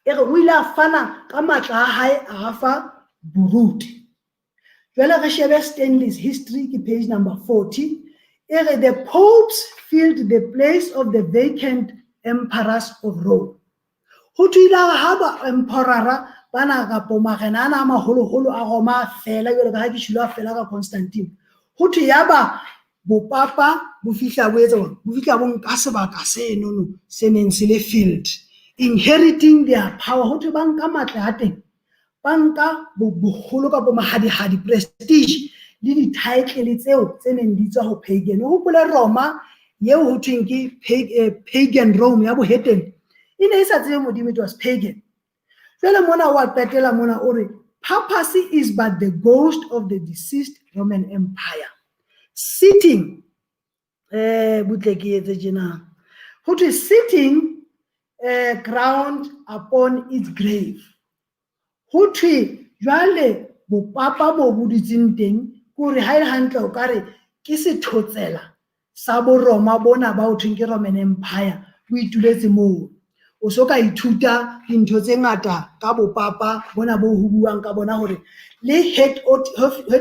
E re o ile a fana ka matla a hae a fa boruti. Jwale re shebe Stanley's history ke page number 40. E re the popes filled the place of the vacant emperors of Rome. Ho thwe ile ha ba emperor bana kapo marena ana a maholoholo a Roma fela, jwalo ka ha ke tjhilo a fela ka Constantine. Ho thwe yaba bopapa bo fihla bo etsa bo fihla bo nka sebaka senono se neng se le filled, inheriting their power. Ho thwe ba nka matla a teng, ba nka boholo kapa mahadihadi, prestige le di-title tseo tse neng di tswa ho pagan. O hopole Roma eo ho thweng ke pagan Rome ya bohetene, e ne e sa tsebe Modimo, it was pagan. Jwale mona wa qetela mona o re papacy is but the ghost of the deceased Roman Empire sitting, butle ke etse tjena, ho thwe sitting ground upon its grave. Ho thwe jwale bopapa moo bo dutseng teng ke hore ha e le hantle o ka re ke sethotsela sa boroma bona ba ho thweng ke Roman Empire bo ituletse moo. O so ka ithuta dintho tse ngata ka bopapa bona bo ho buang ka bona hore le head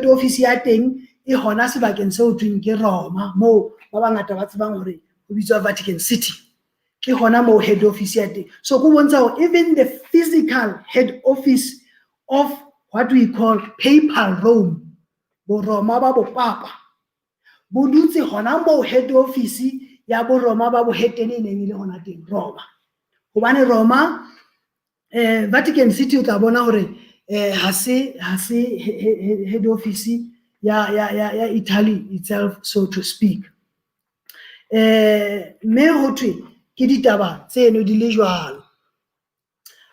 office ya teng e hona sebakeng seo thweng ke Roma, moo ba bangata ba tsebang hore ho bitswa Vatican City. Ke hona moo head office ya teng. So ko bontsha hore even the physical head office of what we call papal Rome, boroma ba bopapa, bo dutse hona moo head office ya boroma ba bohetene e neng e le hona teng Roma. Hobane Roma, Vatican City o tla bona hore ha se head office ya Italy itself, so to speak. Mme ho thwe ke ditaba tseno di le jwalo.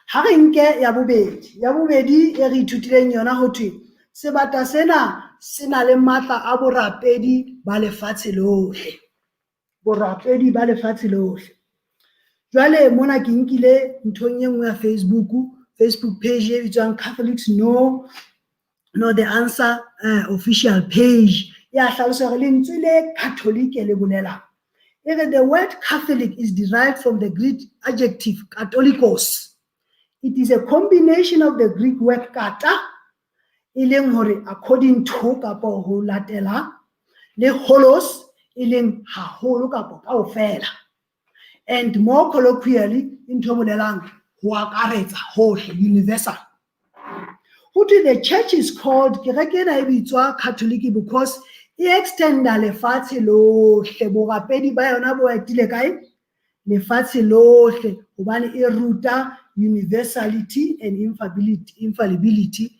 Ha re nke ya bobedi, ya bobedi e re ithutileng yona, ho thwe sebata sena se na le matla a borapedi ba lefatshe lohle, borapedi ba lefatshe lohle. Jwale mona ke nkile nthong e nngwe ya Facebook page e bitswang Catholics Know the Answer official page, ya hlalosa hore lentswe le Catholic le bolelang. E re the word Catholic is derived from the Greek adjective katholikos. It is a combination of the Greek word kata, e leng hore according to kapa ho latela, le holos, e leng haholo kapa kaofela. And more colloquially, ntho e bolelang ho akaretsa hohle, universal. Ho thwe the church is called, kereke ena e bitswa Catholic because e extenda lefatshe lohle, borapedi ba yona bo etile kae? Lefatshe lohle, hobane e ruta universality and infallibility,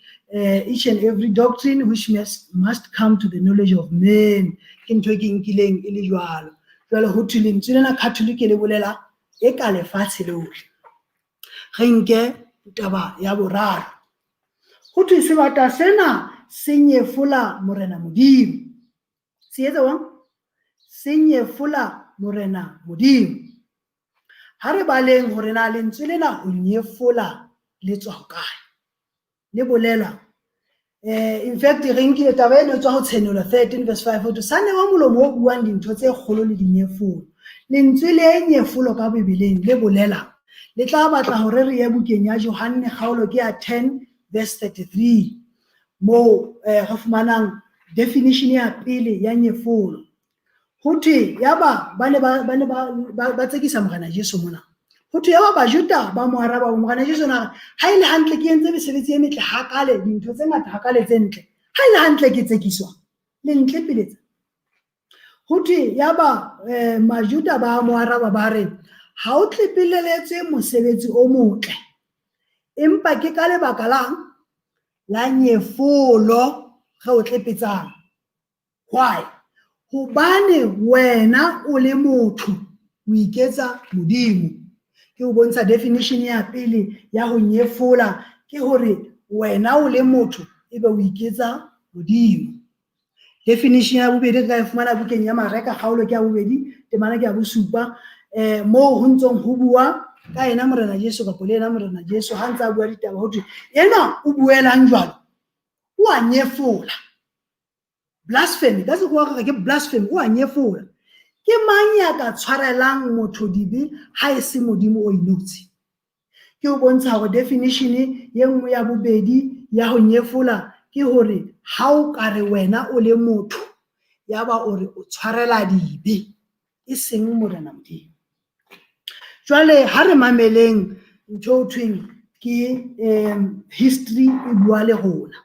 each and every doctrine which must come to the knowledge of men. Ke ntho e ke nkileng e le jwalo. Jwale ho thwe lentswe lena Catholic le bolela e ka lefatshe lohle. Re nke taba ya boraro. Ho thwe sebata sena se nyefola Morena Modimo. Se etsa jwang? Se nyefola Morena Modimo. Ha re baleng hore na lentswe lena ho nyefola le tswa hokae. Le bolela, in fact re nkile taba ena e tswa ho Tshenolo 13 verse 5, ho thwe sa newa molomo o buang dintho tse kgolo le dinyefolo. Lentswe le nyefolo ka Bibeleng le bolela, le tla batla hore re ye bukeng ya Johanne kgaolo ke ya 10 verse 33, moo re fumanang definition ya pele ya nyefolo. Ho thwe yaba ba ne ba tsekisa Morena Jesu mona. Ho thwe yaba Bajuda ba mo araba, Morena Jesu na re, ha e le hantle ke entse mesebetsi e metle hakale, dintho tse ngata hakale tse ntle, ha e le hantle ke tsekiswa, le ntle peletsa. Ho thwe yaba Majuda ba mo araba ba re, ha o tlepeleletswe mosebetsi o motle, empa ke ka lebaka la nyefolo re o tlepetsang. Why? Hobane wena o le motho o iketsa Modimo. Ke o bontsha definition ya pele ya ho nyefola, ke hore wena o le motho ebe o iketsa Modimo. Definition ya bobedi re ka e fumana bukeng ya Mareka kgaolo ke ya bobedi, temana ke ya bosupa, moo ho ntsong ho bua ka yena Morena Jesu kapa le yena Morena Jesu ha ntse a bua ditaba, ho thwe ena o buelang jwalo, o a nyefola. Blasphemy, ka sekgowa re ke blasphemy, o a nyefola. Ke mang ya ka tshwarelang motho dibe ha e se Modimo o inotshi? Ke o bontsha hore definition ye nngwe ya bobedi ya ho nyefola ke hore ha o ka re wena o le motho ya ba o re o tshwarela dibe, e seng Morena Modimo. Jwale ha re mameleng ntho eo thweng ke history e bua le rona.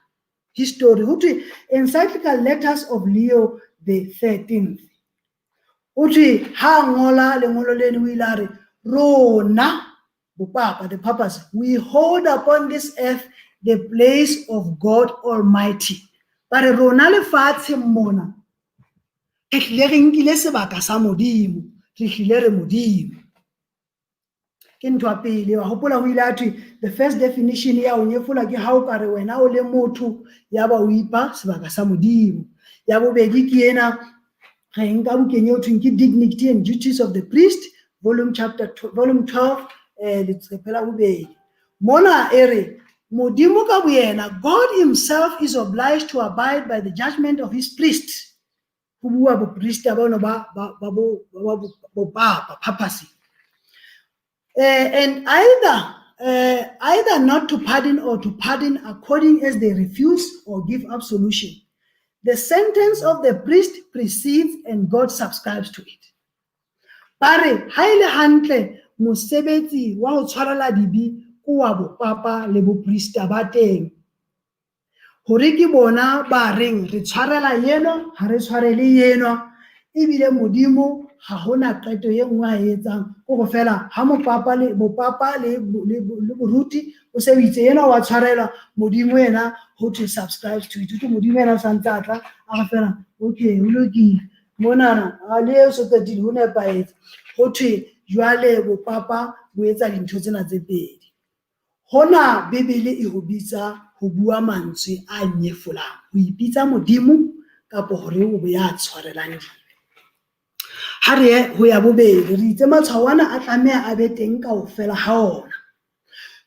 History, ho thwe encyclical letters of Leo the 13th. Ho thwe ha ngola lengolo leno o ile a re rona bopapa, the papacy, we hold upon this earth the place of God Almighty. Ba re rona lefatsheng mona re hlile re nkile sebaka sa Modimo, re hlile re Modimo. Ke ntho ya pele. Wa hopola ho ile ha thwe the first definition ya ho nyefola ke ha o ka re wena o le motho ya ba o ipa sebaka sa Modimo. Ya bobedi ke ena, re nka bukeng eo thweng ke Dignity and Duties of the Priest, volume chapter volume 12, leqephe la bobedi. Mona e re Modimo ka boyena, God himself is obliged to abide by the judgment of his priest. Ho bua boprista bano ba bopapa, papacy. And either not to pardon or to pardon according as they refuse or give absolution. The sentence of the priest precedes and God subscribes to it. Ba re ha e le hantle mosebetsi wa ho tshwarela dibe ke wa bopapa le boprista ba teng. Hore ke bona ba reng re tshwarela enwa, ha re tshwarele enwa, ebile Modimo ha hona qeto e nngwe a e etsang, ke hore fela ha mopapa le bopapa le boruti O se o itse ena wa tshwarelwa, Modimo yena ho thwe subscribe to it. Ho thwe Modimo yena o santse a tla a re fela okay, ho lokile monana a le eo so qetile ho nepahetse. Ho thwe jwale bopapa bo etsa dintho tsena tse pedi. Hona Bibele e ho bitsa ho bua mantswe a nyefolang, ho ipitsa Modimo kapa hore o be ya tshwarelang dibe. Ha re ye ho ya bobedi, re itse matshwao ana a tlameha a be teng kaofela ha ona.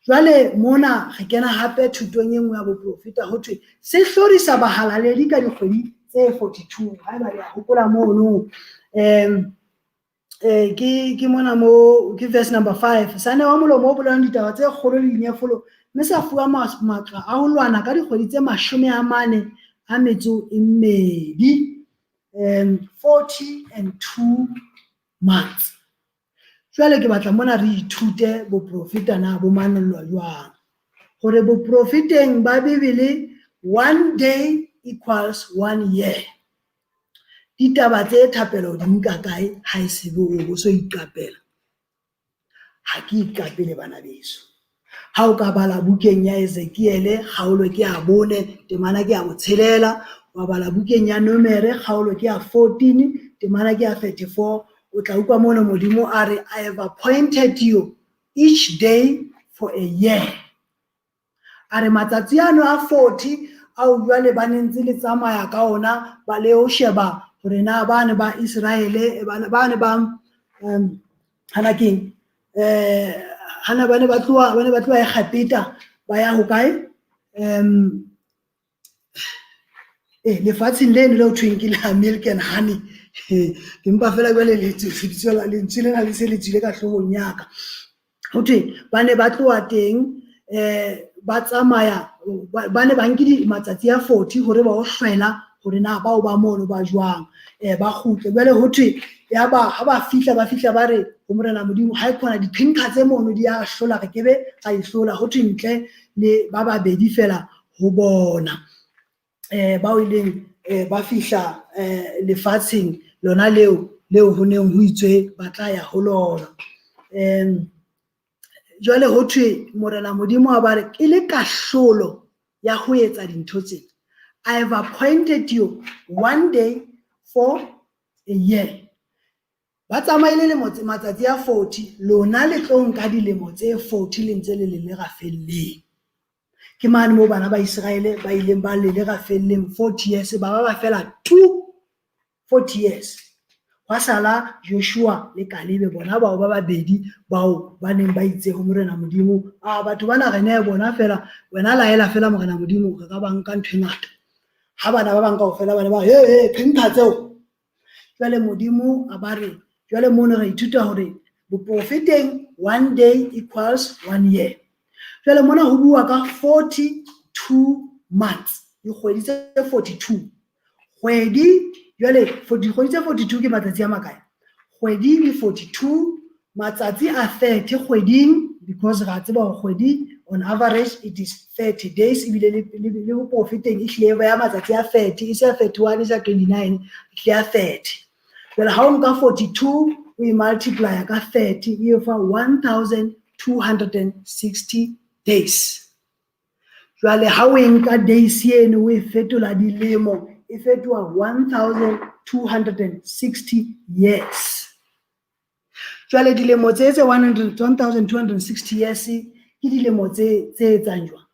Jwale mona re kena hape thutong e nngwe ya boprofeta, ho thwe se hlorisa bahalaledi ka dikgwedi tse 42. Haeba le a hopola mono, ke mona mo ke verse number 5. Sa newa molomo o bolelang ditaba tse kgolo le dinyefolo, mme sa fuwa matla a ho lwana ka dikgwedi tse 42, 42 months. Jwale ke batla mona re ithute boprofeta na bo manollwa jwang. Hore boprofeteng ba Bibele 1 day equals 1 year. Ditaba tse thapelo di nka kae ha e se bo o so iqapela? Ha ke iqapele bana beso. Ha o ka bala bukeng ya Ezekiele kgaolo ke ya 4 temana ke ya 6, wa bala bukeng ya Nomere kgaolo ke ya 14 temana ke ya 34, o tla utlwa mono Modimo a re I have appointed you each day for a year. A re matsatsi ano a 40 ao jwale ba ne ntse le tsamaya ka ona ba le ho sheba hore na ba ne ba Israele ba ne ba hana keng hana ba ne ba tloha Egepeta ba ya hokae lefatsheng leno le ho thweng ke la milk and honey. Ke mpa fela jwale lentswe lena le se le tswile ka hloohong ya ka. Ho thwe ba ne ba tloha teng ba tsamaya ba ne ba nke matsatsi a 40 hore ba o hlwela hore na bao ba mono ba jwang, ba kgutle. Jwale ho thwe ya ba ha ba fihla ba re ho Morena Modimo ha e khona diqhinkga tse mono di a hlola, re kebe ra e hlola. Ho thwe ntle le ba babedi fela ho bona bao ileng ba fihla lefatsheng lona leo ho neng ho itswe ba tla ya ho lona. Jwale ho thwe Morena Modimo a ba re ke le kahlolo ya ho etsa dintho tsena. I have appointed you 1 day for a year. Ba tsamaile lemo tse matsatsi a 40, lona le tlo nka dilemo tse 40 le ntse le lelera felleng. Ke mane moo bana ba Israele ba ileng ba lelera felleng 40 years, ba ba fela 40 years. Hwa sala Joshua le Kalebe bona bao ba babedi bao ba neng ba itse ho Morena Modimo, a batho bana re ne bona fela, wena laela fela Morena Modimo re ka ba nka ntho e ngata. Ha bana ba bang kaofela ba ne ba he qhinkga tseo. Jwale Modimo a ba re, jwale mono re ithuta hore boprofeteng 1 day equals 1 year. Jwale mona ho bua ka 42 months, dikgwedi tse 42. Kgwedi jwale dikgwedi tse 42 ke matsatsi a makae? Kgwedi ke 42, matsatsi a 30 kgweding, because ra tseba hore kgwedi on average it is 30 days, ebile le boprofeteng e hlile ya matsatsi a 30, e se ya 31, e se ya 29, e hlile ya 30. Jwale ha o nka 42 o e multiply ka 30 e fa 1260 days. Jwale ha o e nka days eno o e fetola dilemo, e fetoha 1260 years. Jwale dilemo tse 1260 years ke dilemo tse etsang jwang?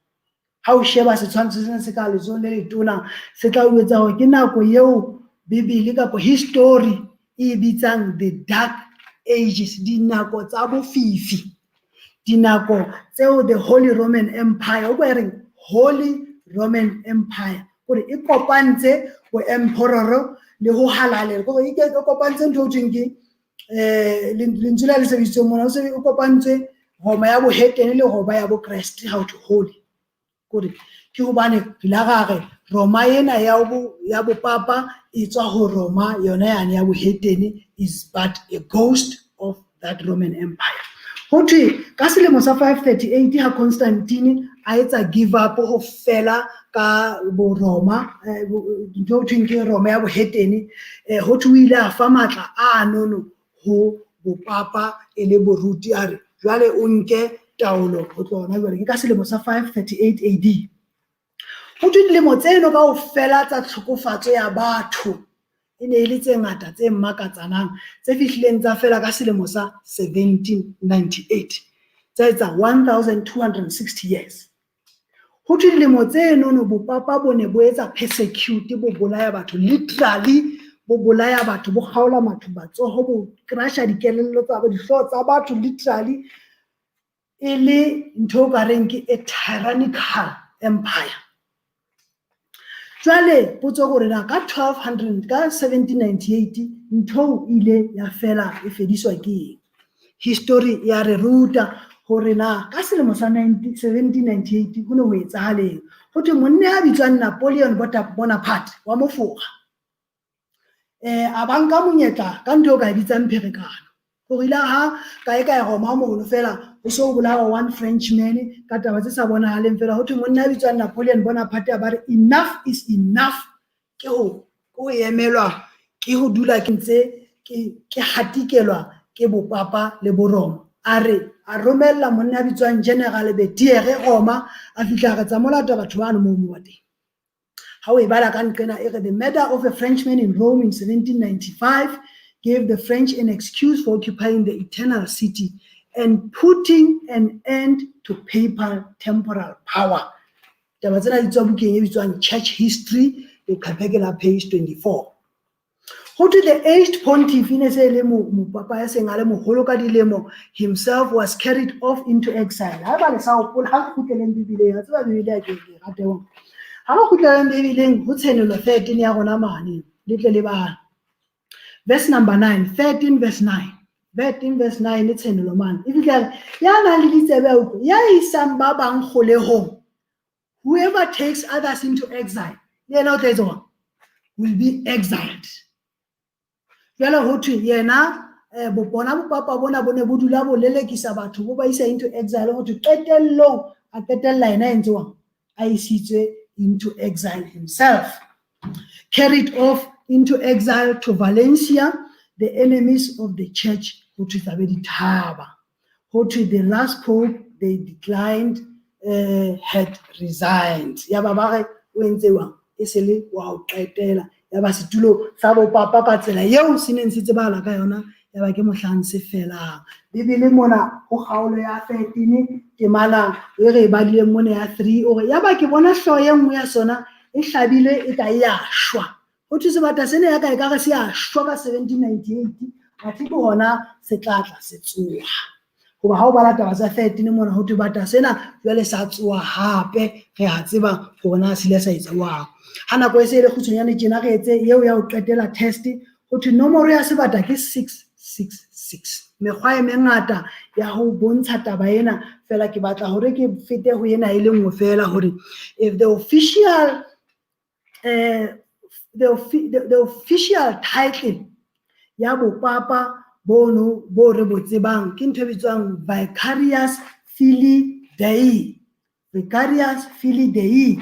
Ha o sheba setshwantsho sena se ka letsohong le letona, se tla o etsa hore ke nako eo Bibele kapa history e bitsang the dark ages, dinako tsa bofifi, dinako tseo the Holy Roman Empire, o kwa reng Holy Roman Empire, hore e kopantse bo emperor le ho halalela, hore e kopantse ntho e thweng ke lentswe la le sebedisitsweng mona, o kopantse Roma ya bohetene le Roma ya bokreste ha ho thwe holy. Kore ke hobane re la ra re Roma ena ya bopapa e tswa ho Roma yona yane ya bohetene, is but a ghost of that Roman Empire. Ho thwe ka selemo sa 538 ha Constantine a etsa give up ho fela ka bo Roma, ntho e thweng ke Roma ya bohetene, ho thwe o ile a fa matla a nono ho bopapa e le boruti, a re jwale o nke taolo ho tloha hona jwale, ke ka selemo sa 538 AD. Ho thwe dilemo tseno kaofela tsa tlhokofatso ya batho e ne e le tse ngata tse makatsanang, tse fihlileng tsa fela ka selemo sa 1798, tsa etsa 1260 years. Ho thwe dilemo tsenono bopapa bo ne bo etsa persecute, bo bolaya batho, literally bo bolaya batho, bo kgaola batho matsoho, bo crusha dikelello tsa dihlooho tsa batho literally, e le ntho o ka reng ke a tyrannical empire. Jwale potso ke hore na ka 1200, ka 1798 ntho ile ya fela e fediswa ke eng? History ya re ruta hore na ka selemo sa 1798 ho ne ho etsahaleng. Ho thwe monna ya bitswang Napoleon Bonaparte wa Mofora, a ba nka monyetla ka ntho eo ka e bitsang pherekano, hore ile ha kae kae Roma mono fela ho so bolawa one Frenchman ka taba tse sa bonahaleng fela. Ho thwe monna ya bitswang Napoleon Bonaparte a ba re enough is enough, ke ho emelwa ke ho dula ke ntse ke hatikelwa ke bopapa le boroma. A re a romella monna ya bitswang General Berthier Roma, a fihla re tsa molata batho bano moo mo teng. Ha o e bala ka nqena e re the murder of a Frenchman in Rome in 1795 gave the French an excuse for occupying the Eternal City and putting an end to papal temporal power. Taba tsena di tswa bukeng e bitswang Church History, leqephe ke la page 24. Ho thwe the aged pontiff, e ne se le mopapa ya seng a le moholo ka dilemo, himself was carried off into exile. Ha ba le sa hopola, ha re kgutleleng Bibeleng, a tseba Bibele ya ke rate hona. Ha re kgutleleng Bibeleng ho Tshenolo 13 ya rona mane, le tle le bale. Verse number 9, 13 verse 9. 13 verse 9 le Tshenolo mane. E fihla re, ya nang le ditsebe a utlwe, ya isang ba bang kgolehong, whoever takes others into exile, le yena o tla etsa jwang? Will be exiled. Jwale ho thwe yena bona bopapa bona bo ne bo dula bo lelekisa batho, bo ba isa into exile. Ho thwe qetellong a qetella yena e ntse jwang? A isitswe into exile himself. Carried off into exile to Valencia, the enemies of the church, ho thwe tlabe di thaba. Ho thwe the last pope they declined had resigned. Ya ba ba re o entse jwang? E se le wa ho qetela. Ya ba setulo sa bopapa ka tsela eo se neng se tsebahala ka yona, ya ba ke mohlang se felang. Bibele mona ho kgaolo ya 13 temana e re e badileng mona ya 3, o re ya ba ke bona hlooho e nngwe ya sona e hlabile e ka e ya shwa. Ho thwe sebata sena ya ka e ka re se ya shwa ka 1798, athe ke hona se tla tla se tsoha. Hoba ha o bala taba tsa 13 mona, ho thwe bata sena jwale sa tsoha hape, re a tseba hore na se ile sa etsa jwang. Ha nako e se e le kgutshwanyane tjena, re etse eo ya ho qetela test. Ho thwe nomoro ya sebata ke 666. Mekgwa e mengata ya ho bontsha taba ena, fela ke batla hore ke fete ho ena e le nngwe fela, hore if the official the official title ya bopapa bono bo re bo tsebang ke ntho e bitswang Vicarius Filii Dei. Vicarius Filii Dei.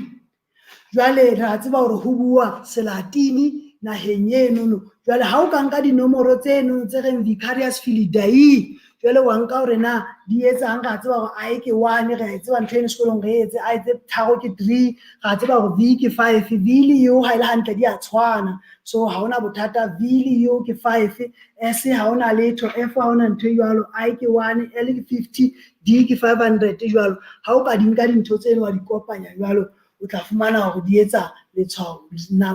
Jwale re a tseba hore ho bua Selatini naheng enono. Jwale ha o ka nka dinomoro tseno tse reng Vicarius Filii Dei, jwale wa nka hore na di etsang, re a tseba hore I ke 1, re a tseba ntho eno sekolong re etse, I tse tharo ke 3, re a tseba hore V ke 5, V le U ha e le hantle di a tshwana. So ha hona bothata, V le U ke 5, S ha hona letho, F ha hona ntho e jwalo, I ke 1, L ke 50, D ke 500 jwalo. Ha o ka di nka dintho tseno wa di kopanya jwalo, o tla fumana hore di etsa letshwao,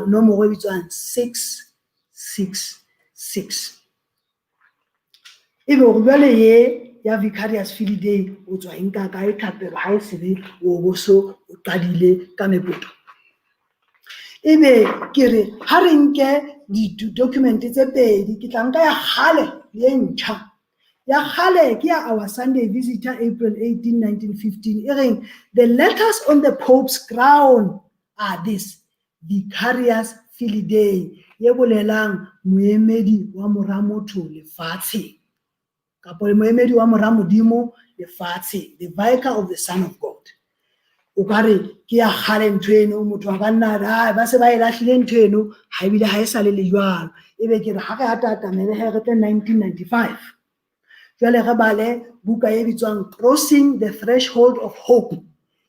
nomoro e bitswang 666. Ebe hore jwale ye ya Vicarius Filii Dei o tswa e nka kae thapelo ha e sebe o bo so o qadile ka mepoto? Ebe ke re ha re nke di-document tse pedi, ke tla nka ya kgale le e ntjha. Ya kgale ke ya Our Sunday Visitor, April 18, 1915, e reng the letters on the Pope's crown are this, Vicarius Filii Dei, e bolelang moemedi wa mora motho lefatsheng, kapa moemedi wa mora Modimo lefatsheng, the vicar of the Son of God. O ka re ke ya kgale ntho eno, motho a ka nna re, "Ai, ba se ba e lahlile ntho eno, ha ebile ha e sa le le jwalo." Ebe ke re ha re atatamele he re tle 1995. Jwale re bale buka e bitswang Crossing the Threshold of Hope,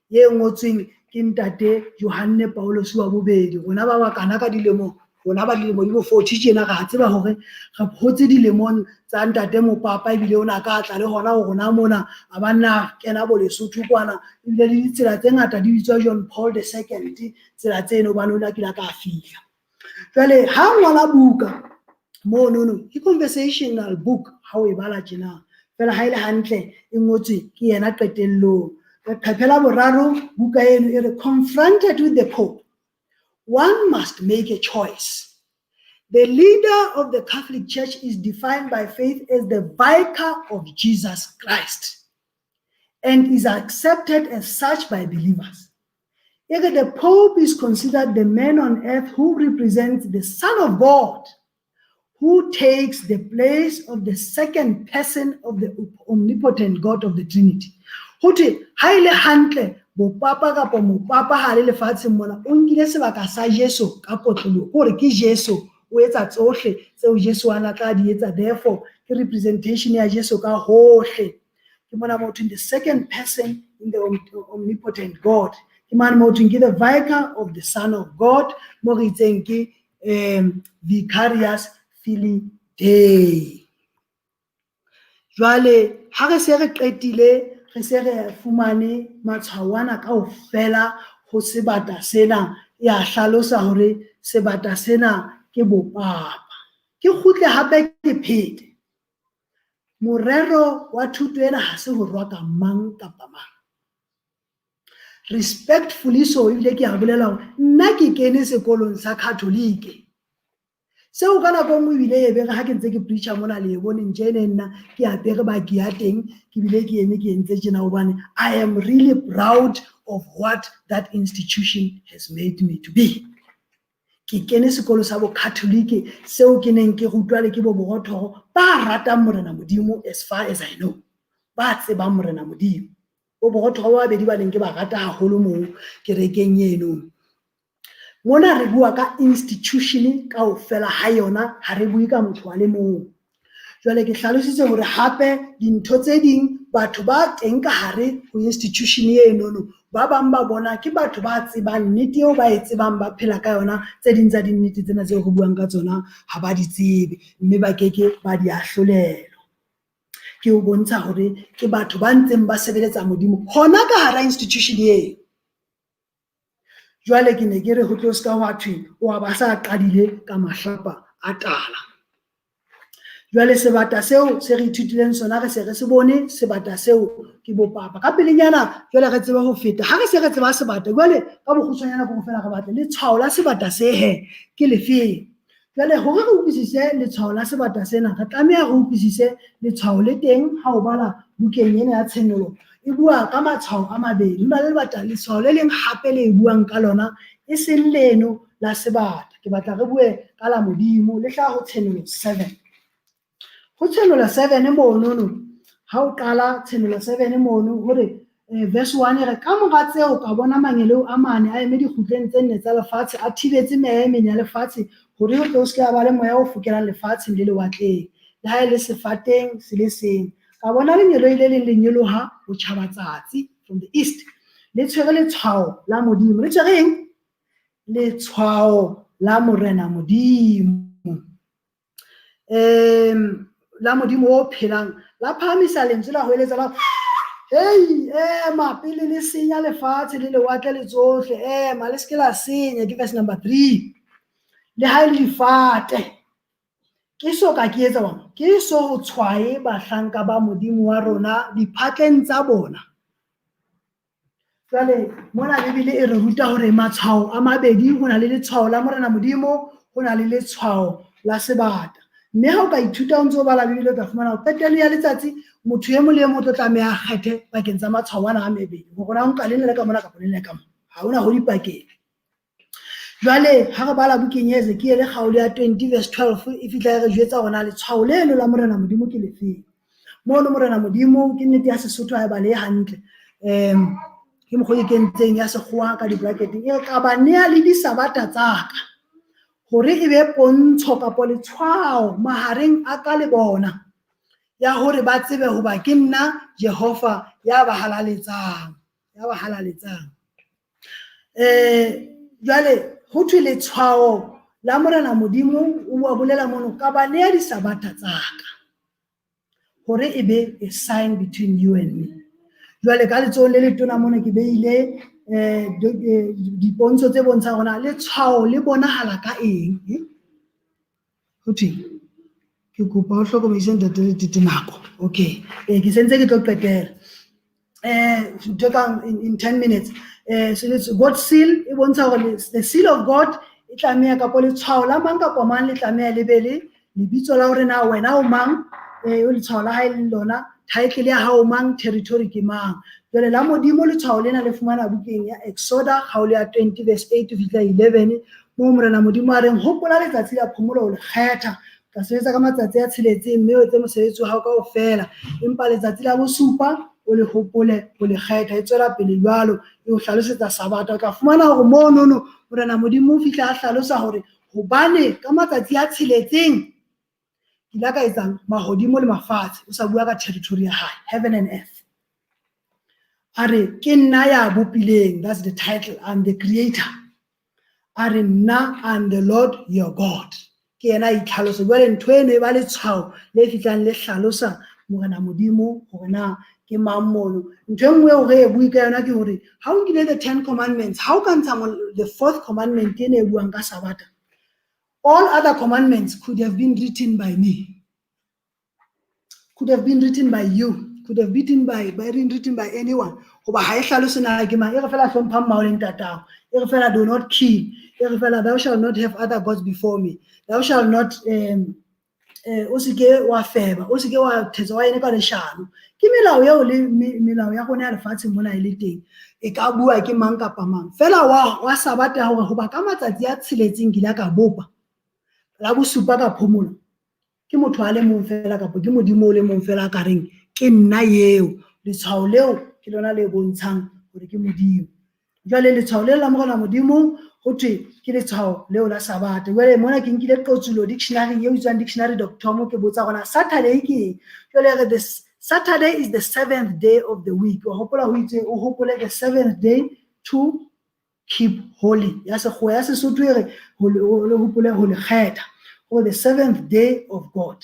e ngotsweng ke ntate Johanne Paulus wa bobedi. Rona ba bakana ka dilemo, rona ba dilemo di bo 40 tjena, re a tseba hore re hotse dilemong tsa ntate mopapa, ebile o na ka tla le hona ho rona mona, a ba nna kena bo Lesotho kwana, ebile le ditsela tse ngata di bitswa John Paul the Second, tsela tseno hobane o ne a kile a ka fihla. Jwale ha ngola buka monono, ke conversational book ha o e bala tjena, fela ha e le hantle e ngotswe ke yena qetellong. Leqephe la boraro buka eno e re, confronted with the Pope, one must make a choice. The leader of the Catholic Church is defined by faith as the vicar of Jesus Christ and is accepted as such by believers. The Pope is considered the man on earth who represents the Son of God, who takes the place of the second person of the omnipotent God of the Trinity. Ho thwe ha e le hantle bopapa kapa mopapa ha le lefatsheng mona, o nkile sebaka sa Jesu ka kotloloho, hore ke Jesu o etsa tsohle tseo Jesu a na tla di etsa, therefore ke representation ya Jesu ka hohle. Ke mona mo thweng the second person in the omnipotent God. Ke mane mo thweng ke the vicar of the Son of God, mo re itseng ke Vicarius Filii Dei. Jwale ha re se re qetile, re se re fumane matshwao ana kaofela ho sebata sena, ya hlalosa hore sebata sena ke bopapa. Ke kgutle hape ke phete. Morero wa thuto ena ha se ho rwaka mang kapa mang. Respectfully so, ebile ke a bolela hore nna ke kene sekolong sa Catholic. Seo ka nako nngwe ebile e be re ha ke ntse ke preacher mona le e boneng tjena, nna ke apere baki ya teng, ke bile ke eme ke entse tjena hobane I am really proud of what that institution has made me to be. Ke kene sekolo sa bo Catholic seo ke neng ke rutwa le ke bo Borothoro ba ratang Morena Modimo, as far as I know, ba tsebang Morena Modimo. Bo Borothoro ba babedi ba neng ke ba rata haholo moo kerekeng eno. Mona re bua ka institution kaofela ha yona, ha re bue ka motho a le mong. Jwale ke hlalositse hore hape dintho tse ding batho ba teng ka hare ho institution enono, ba bang ba bona ke batho ba tsebang nnete eo ba e tsebang, ba phela ka yona. Tse ding tsa dinnete tsena tseo re buang ka tsona ha ba di tsebe, mme ba keke ba di ahlolelwa. Ke ho bontsha hore ke batho ba ntseng ba sebeletsa Modimo hona ka hara institution eo. Jwale ke ne ke re ho tlo ska hwa thwe o a ba sa qadile ka mahlapa a tala. Jwale sebata seo se re ithutileng sona re se re se bone, sebata seo ke bopapa. Ka pelenyana jwale re tsebe ho feta. Ha re se re tseba sebata, jwale ka bokgutshwanyana bo fela re batle letshwao la sebata se he ke lefeng. Jwale hore re utlwisise letshwao la sebata sena, re tlameha re utlwisise letshwao le teng ha o bala bukeng ena ya Tshenolo. E bua ka matshwao a mabedi. Ho na le lebata letshwao le leng hape le e buang ka lona, e seng leno la sebata. Ke batla re bue ka la Modimo, le hlaha ho Tshenolo 7. Ho Tshenolo 7 monono, ha o qala Tshenolo 7 mono, hore verse 1 re, ka mora tseo ka bona mangeloi a mane a eme dikgutleng tse nne tsa lefatshe, a thibetse meya e mene ya lefatshe, hore ho tle ho se ke ha ba le moya o fokelang lefatsheng le lewatleng, le ha e le sefateng se le seng. Ka bona lengeloi le leng le nyoloha botjhabatsatsi, from the east, le tshwere letshwao la Modimo. Le tshwere eng? Letshwao la Morena Modimo. La Modimo o phelang. La phahamisa lentswe la hoeletsa la, hey, ema pele le senya lefatshe le lewatle le tsohle, ema le se ke la senya. Ke verse number 3. Le ha e le difate, ke so ka ke etsa bang, ke so ho tshwaye bahlanka ba Modimo wa rona diphatleng tsa bona. Jwale mona Bibele e re ruta hore matshwao a mabedi, ho na le letshwao la Morena Modimo, ho na le letshwao la sebata. Mme ha o ka ithuta o ntse o bala Bibele, o tla fumana hore qetello ya letsatsi motho e mong le e mong o tlo tlameha a kgethe pakeng tsa matshwao ana a mabedi, hore na o nka lena le ka mona kapa lena le ka mona, ha hona ho dipakeng. Jwale ha re bala bukeng ya Ezekiel kgaolo ya 20 verse 12, e fihla e re jwetsa hore na letshwao leno la Morena Modimo ke lefeng. Mono Morena Modimo ke nnete ya Sesotho ha e balehe hantle. Ke mokgwa e kentseng ya sekgowa ka di-bracketeng. E re ka ba nea le disabata tsa ka, hore e be pontsho kapa letshwao mahareng a ka le bona. ya hore ba tsebe hoba ke nna Jehova ya ba halaletsang, ya ba halaletsang. Jwale ho thwe letshwao la Morena Modimo o bua bolela mono ka ba nea disabatha tsa ka hore e be a sign between you and me. Jwale ka letsohong le letona mona ke beile dipontsho tse bontshang hore na letshwao le bonahala ka eng. Ho thweng? Ke kopa o hlokomedise ntate Letete nako. Okay, ke sentse ke tlo qetela. Ntho e kang in 10 minutes. So God seal e bontsha hore the seal of God e tlameha kapa letshwao la mang kapa mang le tlameha le be le lebitso la hore na wena o mang, letshwao la hae le lona, title ya hao mang, territory ke mang. Jwale la Modimo letshwao lena le fumana bukeng ya Exoda kgaolo ya 20 verse 8 ho fihla 11, moo Morena Modimo a reng hopola letsatsi la phomolo ho le kgetha, ka sebetsa ka matsatsi a tsheletseng mme o etse mosebetsi wa hao kaofela, empa letsatsi la bosupa o le hopole ho le kgetha. E tswela pele jwalo e o hlalosetsa Sabata. O tla fumana hore monono Morena Modimo o fihla a hlalosa hore hobane ka matsatsi a tsheletseng ke ile ka etsang mahodimo le mafatshe, o sa bua ka territory ya hae, heaven and earth. A re ke nna ya bopileng, that's the title, I'm the creator. A re nna, I'm the Lord your God. Ke yena a itlhalosa. Jwale ntho eno e ba letshwao le fihlang le hlalosa Morena Modimo hore na ke mang mono. Ntho e nngwe eo re e bue ka yona ke hore ha o nkile the 10 commandments, ha o ka ntsha the fourth commandment ena e buang ka Sabata, all other commandments could have been written by me, could have been written by you, could have been written by anyone. Hoba ha e hlalose na ke mang, e re fela hlomphang mmao le ntatao, e re fela do not kill, e re fela thou shalt not have other gods before me, thou shalt not o seke wa feba, o seke wa thetsa wa ene ka leshano. Ke melao eo le melao ya rona ya lefatsheng mona e le teng, e ka bua ke mang kapa mang. Fela wa Sabata ya hore hoba ka matsatsi a tsheletseng ke ile ka bopa, la bosupa ka phomola, ke motho a le mong fela kapa ke Modimo o le mong fela a ka reng ke nna eo. Letshwao leo ke lona le bontshang hore ke Modimo. Jwale letshwao leo la Morena Modimo ho thwe ke letshwao leo la Sabata. Jwale mona ke nkile qotsulo dictionary eo bitswang dictionary.com, ke botsa hore na Saturday ke eng. Jwale re the Saturday is the seventh day of the week. O hopola ho itse o hopole the seventh day to keep holy. Ya sekgowa ya Sesotho e re le hopole ho le kgetha. Or the seventh day of God.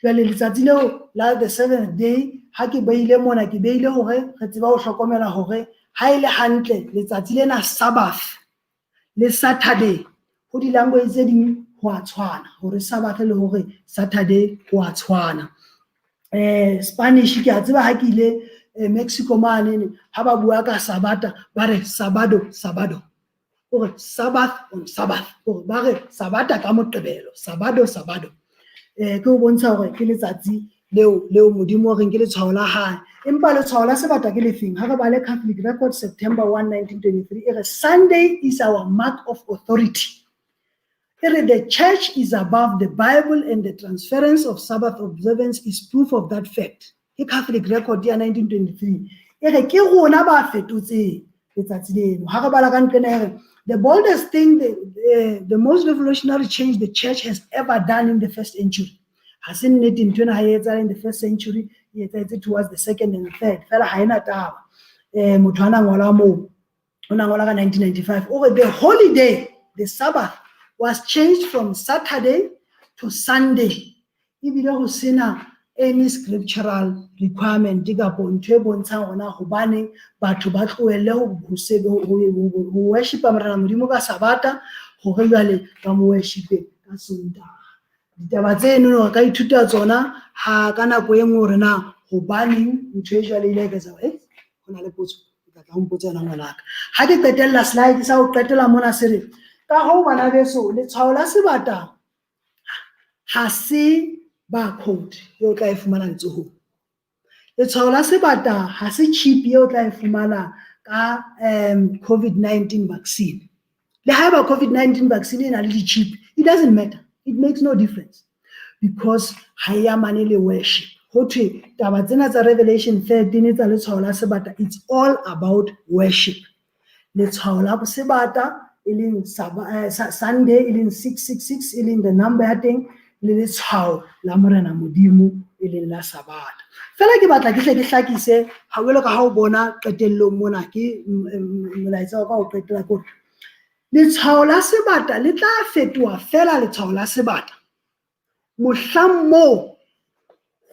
Jwale letsatsi leo la the seventh day ha ke beile mona, ke beile hore re tseba ho hlokomela hore ha e le hantle letsatsi lena Sabbath le Saturday ho di-language tse ding ho a tshwana, hore Sabbath le hore Saturday ho a tshwana. Spanish ke a tseba ha ke ile Mexico mane, ha ba bua ka Sabata ba re sabado sabado, hore Sabbath on Sabbath, hore ba re Sabata ka Moqebelo, sabado sabado. Ke ho bontsha hore ke letsatsi leo Modimo o reng ke letshwao la hae. Empa letshwao la sebata ke lefeng? Ha re bale Catholic Record September 1 1923, e re Sunday is our mark of authority. E re the church is above the Bible and the transference of Sabbath observance is proof of that fact. Ke Catholic Record ya 1923. E re ke rona ba fetotseng letsatsi leno. Ha re bala ka nqena e re the boldest thing, the most revolutionary change the church has ever done in the first century. Ha se nnete ntho ena ha e etsahala in the first century, e etsahetse towards the second and the third. Fela ha ena taba. Motho ana ngola moo, o na ngola ka 1995. O re the holiday, the Sabbath, was changed from Saturday to Sunday. Ebile ho sena any scriptural requirement kapo ntho e bontshang hore hobaneng batho ba tlohelle ho worshipa Morena Modimo ka Sabata, hore jwale ba mo worshipe ka Sontaha. Ditaba tseno re ka ithuta tsona ha ka nako e nngwe hore na hobaneng ntho e jwale ile ya etsahala. Ho na le potso, ke tla tla ho mpotsa yona ngwanaka. Ha ke qetella slide sa ho qetela mona se re, ka hoo bana beso, letshwao la sebata ha se barcode eo tla e fumana letsohong. Letshwao la sebata ha se chip eo tla e fumana ka COVID-19 vaccine. Le haeba COVID-19 vaccine e na le di-chip, it doesn't matter. It makes no difference because ha e amane le worship. Ho thwe taba tsena tsa Revelation 13 tsa letshwao la sebata, it's all about worship. Letshwao la sebata e leng Sunday e leng 666 e leng the number ya teng, le letshwao la Morena Modimo e leng la Sabata. Fela ke batla ke hle ke hlakise ha jwalo ka ha o bona qetellong mona ke molaetsa wa ka o qetela ke hore letshwao la sebata le tla fetoha fela letshwao la sebata mohlang moo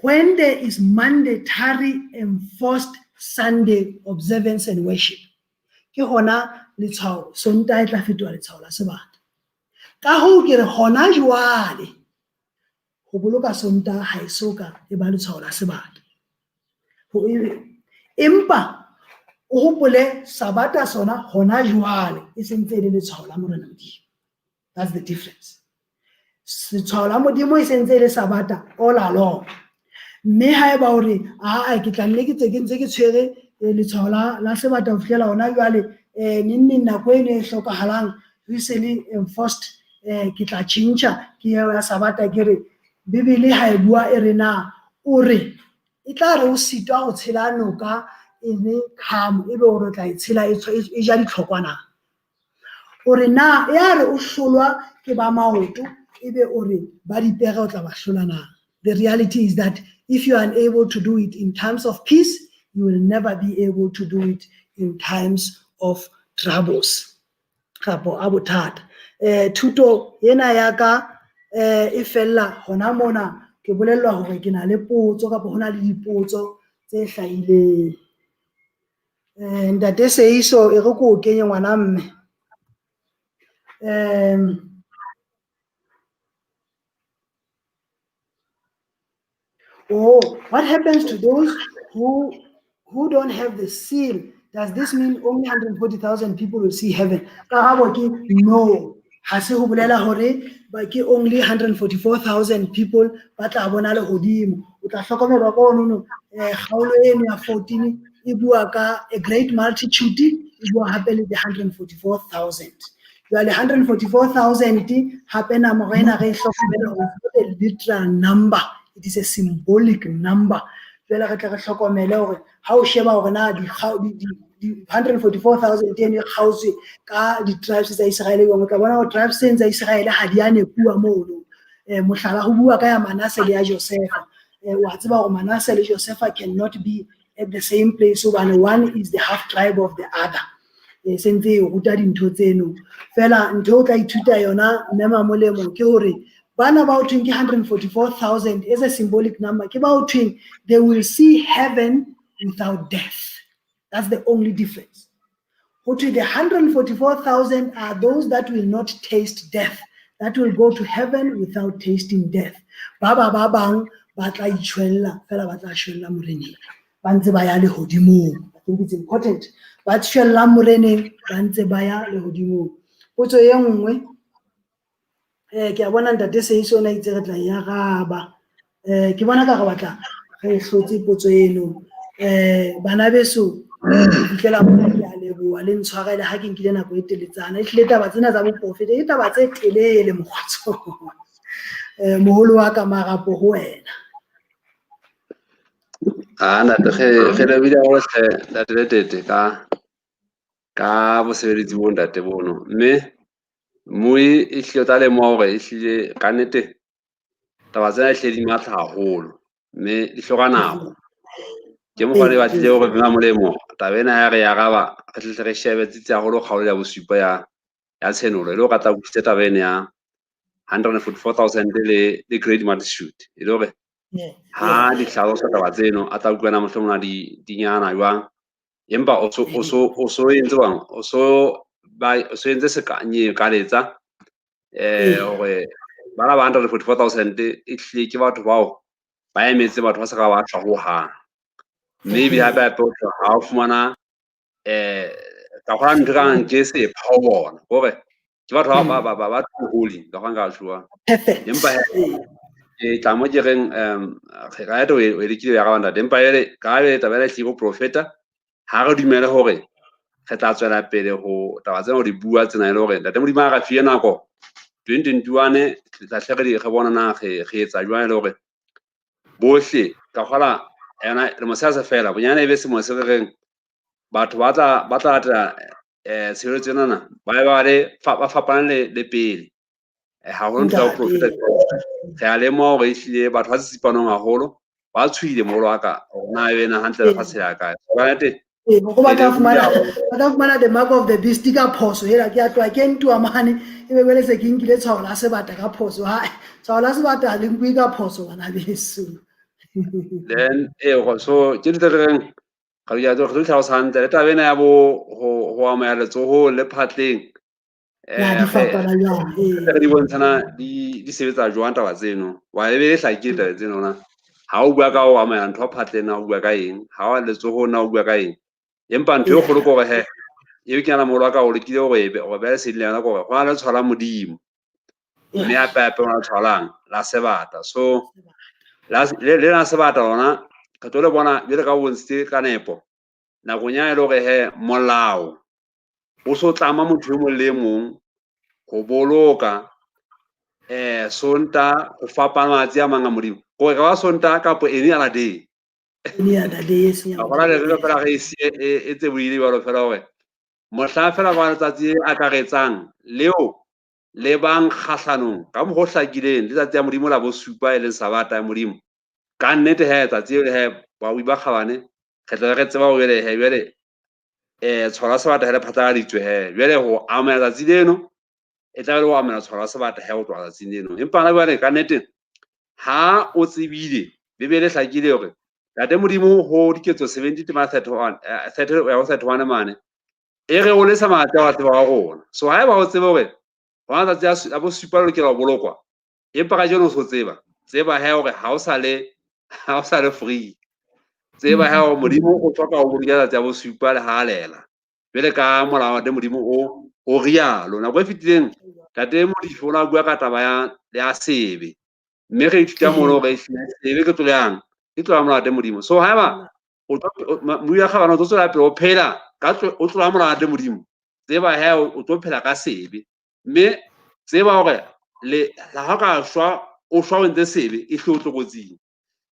when there is mandatory enforced Sunday observance and worship. Ke hona letshwao Sontaha e tla fetoha letshwao la sebata. Ka hoo ke re hona jwale ho boloka Sontaha ha e soka e ba letshwao la sebata. Empa o hopole Sabata sona hona jwale e sentse e le letshwao la Morena Modimo. That's the difference. Letshwao la Modimo e sentse e le Sabata all along. Mme haeba hore aa ke tla nne ke tse ke ntse ke tshwere letshwao la sebata ho fihlela hona jwale, neng neng nako eno e hlokahalang re se le enforced, ke tla tjhentjha ke ya Sabata ke re Bibele ha e bua e re na o re e tla re o sitwa ho tshela noka e le calm ebe hore o tla e tshela e ja ditlhokwana. O re na ya re o hlolwa ke ba maoto ebe o re ba dipere o tla ba hlola na. The reality is that if you are unable to do it in times of peace, you will never be able to do it in times of troubles. Kapo a bothata. Thuto ena ya ka e fella hona mona ke bolellwa hore ke na le potso kapa hona le dipotso tse hlahileng. Ntate Seiso e re ko o kenye ngwana mme. Oh, what happens to those who don't have the seal? Does this mean only 140,000 people will see heaven? Karabo ke no. Ha se ho bolela hore ba ke only 144,000 people ba tla bona lehodimo. O tla hlokomela ka ono no, kgaolo eno ya 14 e bua ka a great multitude, e bua hape le the 144,000. Jwale 144,000 hape nomoro ena re e hlokomele hore it's not a literal number, it is a symbolic number. Jwale re tle re hlokomele hore ha o sheba hore na di 144,000 eno e kgaotswe ka di-tribes tsa Israele jwang, o tla bona hore tribes tseno tsa Israele ha di a nepuwa mono. Mohlala ho bua ka ya Manasse le ya Josefa. Wa tseba hore Manasse le Josefa cannot be at the same place hobane one is the half tribe of the other. Se ntse e ruta dintho tseno. Fela ntho o tla ithuta yona mme Mamolemo ke hore bana ba ho thweng ke 144,000 as a symbolic number ke ba ho thweng they will see heaven without death. That's the only difference. Ho thwe the 144,000 are those that will not taste death, that will go to heaven without tasting death. Ba ba ba bang ba tla itjhwella fela ba tla shwella moreneng. Ba ntse ba ya lehodimong. I think it's important. Ba shwella moreneng ba ntse ba ya lehodimong. Potso e nngwe, ke a bona ntate Seiso o ne a itse re tla e araba. Ke bona ka re batla re hlotse potso eno. Bana beso, ho fihlela mona ke a leboha le ntshwarele ha ke nkile nako e teletsana. Ehlile taba tsena tsa boprofeta ke taba tse telele mokgotso. Moholo wa ka marapo ho wena. Ah, ntate re lebohile haholo hle ntate Letete ka bosebeletsi bo ntate bono. Mme mmui e hlile o tla lemoha hore ehlile ka nnete taba tsena ehlile di matla haholo mme di hloka nako. Ke mokgwa e batlile hore mme Molemo taba ena ha re araba re tle re shebe tsitsi haholo kgaolo ya bosupa ya tshenolo e le hore a tla utlwisise taba ena ya 144,000 le great multitude e le hore ha di hlalosa taba tseno a tla utlwana mohlomong a di nyana jwang, empa o so entse jwang, o so ba o so entse sekanye ka letsa hore bana ba 144,000 e hlile ke batho bao ba emetse batho ba sa ka ba shwa ho hang. Mme ebile hape hape o tla ha o fumana ka kgona ntho e kang ke sepha ho bona hore ke batho ba holy ka kgona ka tjho. Perfect. Empa ke tla mo ke reng re ka eto e lekile ya ka ntate, empa ele ka be taba ena e hlile profeta ha re dumele hore re tla tswela pele ho taba tsena ho di bua tsena e le hore ntate Modimo a re fie nako 2021 re tla hle re bona na re etsa jwang e le hore bohle ka kgola yona re mo se fela bonyane e be semo se re reng batho ba tla latela tshebeletso ena ba le ba fapana le pele haholo ntho ya profeta. Re a lemoha hore ehlile batho ba tsitsipanong haholo. Ba tshohile moholo wa ka hore na ebe na hantle lefatshe ya kae. Kannete Ee, go ba tla fumana the mark of the beast ka phoso hela. Ke a tloha ke ntuwa mane, ebe jwale se ke nkile tshwao la sebata ka phoso. Ha tshwao la sebata le nkuwe ka phoso, bana beso. Then so ke ntho tse re reng re di re tlhalosa hantle le taba ena ya bo ho amohela letsoho le phatleng. Ya di fapana jwang? Ee. Re di bontshana di sebetsa jwang taba tseno, wa ebe e hlakile taba tseno na ha o bua ka ho amohela ntho phatleng, na o bua ka eng, ha wa letsohong, na o bua ka eng? Empa ntho e kgolo ke hore he eo ke nahana moholo wa ka o lekile hore hore beha lesedi le yona ke hore ho na le letshwao la Modimo, mme hape hape ho na le letshwao lang la sebata. So le la sebata lona re tlo le bona jwale ka o bontshitse ka nepo nakong ya e le hore he molao o so tlama motho e mong le e mong ho boloka Sontaha ho fapana matsatsi a mang a Modimo, hore ka ba Sontaha kapo any other day. Any other day, e seng ya Ha hona le re fela re e siye e tsebohile jwalo fela hore mohla fela ba letsatsi le akaretsang leo le bang kgahlanong ka mokgwa o hlakileng letsatsi ya Modimo la bosupa, e leng Sabata ya Modimo. Ka nnete he tsatsi eo he baui ba kgabane re tla re tseba hore jwale he jwale tshwaro ya sebata he le phatlaladitswe, he jwale ho amohela tsatsi leno e tla be le ho amohela tshwaro ya sebata he ho tloha tsatsing leno. Empa hona jwale ka nnete ha o tsebile Bibele e hlakile hore Ntate Modimo ho Diketso 70 tema 31, 30 ho ya ho 31 mane e re o lesa matsatsi a wa tseba wa rona. So haeba o tsebe hore hona matsatsi a bosupa lokela ho bolokwa, empa kajeno o so tseba, tseba he hore ha o sa le free. Tseba he hore Modimo o hloka ho boloka letsatsi a bosupa le ha lela jwale ka molao wa Modimo o rialo. Nako e fetileng Ntate Modifi o ne a bua ka taba ya sebe, mme re ithuta mono hore ehlile sebe ke tlolo yang, ke tlolo ya molao wa Modimo. So haeba o tlo Moya kgabane o tlo tswela pele o phela ka o tlola molao wa Modimo, tseba he o tlo phela ka sebe, mme tseba hore le ha o ka shwa, o shwa o entse sebe, e hle o tlokotsing.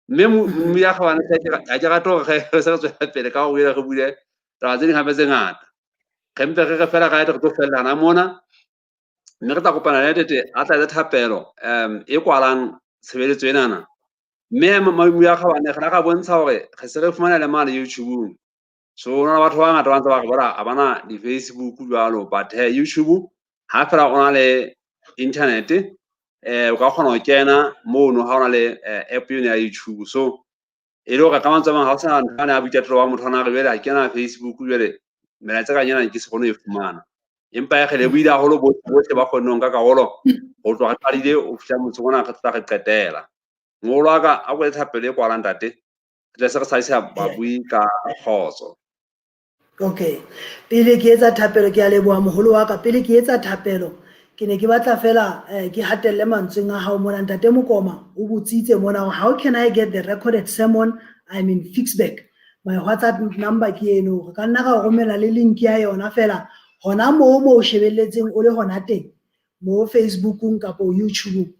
Mme Moya kgabane ha ke rate hore re se re tswela pele ka hore re bule taba tse ding hape tse ngata. Re mpe re re fela ka re tlo fellana mona, mme re tla kopana le tete a tla etsa thapelo e kwalang tshebeletso enana. Mme Moya kgabane re la ra bontsha hore re se re fumana le mane YouTube-ung. So ho na le batho ba bangata ba ntse ba re bona ha bana di-Facebook jwalo, but he YouTube ha fela o na le internet o ka kgona ho kena mono ha o na le app eno ya YouTube. So e le hore ka mantswe a mang ha o sena ntho yane ya boitatolo ba motho ana re jwale ha ke kena Facebook jwale melaetsa ka ena ke se kgone ho e fumana. Empa re lebohile haholo bohle bohle ba kgonneng ho nka karolo ho tloha re qadile ho fihla motseng ona re tla re qetela. Moholo wa ka a ko etse thapelo e kwalang ntate, re tle se re sadisa babui ka kgotso. Okay, pele ke etsa thapelo, ke a leboha moholo wa ka. Pele ke etsa thapelo, ke ne ke batla fela ke hatelle mantsweng a hao mona. Ntate Mokoma o botsitse mona hore how can I get the recorded sermon? I'm in Ficksburg. My WhatsApp number ke eno. Re ka nna ra o romela le link ya yona fela hona moo o shebelletseng o le hona teng, mo Facebookong kapo YouTubeong.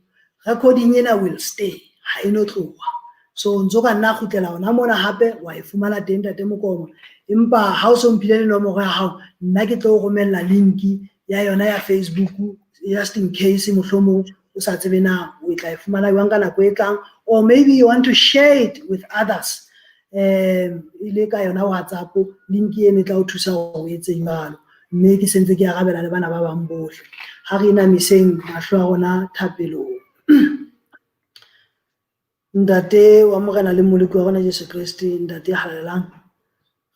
Recording ena will stay, ha e no tloha. So ntso ka nna kgutlela hona mona hape wa e fumana teng, Ntate Mokoma. Empa ha o so mphile le nomoro ya hao, nna ke tlo o romella link ya yona ya Facebook just in case mohlomong o sa tsebe na o tla e fumana jwang ka nako e tlang, or maybe you want to share it with others e le ka yona WhatsApp link eno e tla o thusa hore o etse jwalo. Mme ke sentse ke arabela le bana ba bang bohle. Ha re inamiseng mahlo a rona thapelong. Ntate wa Morena le Mmoloki wa rona Jesu Kreste, Ntate ya halalelang,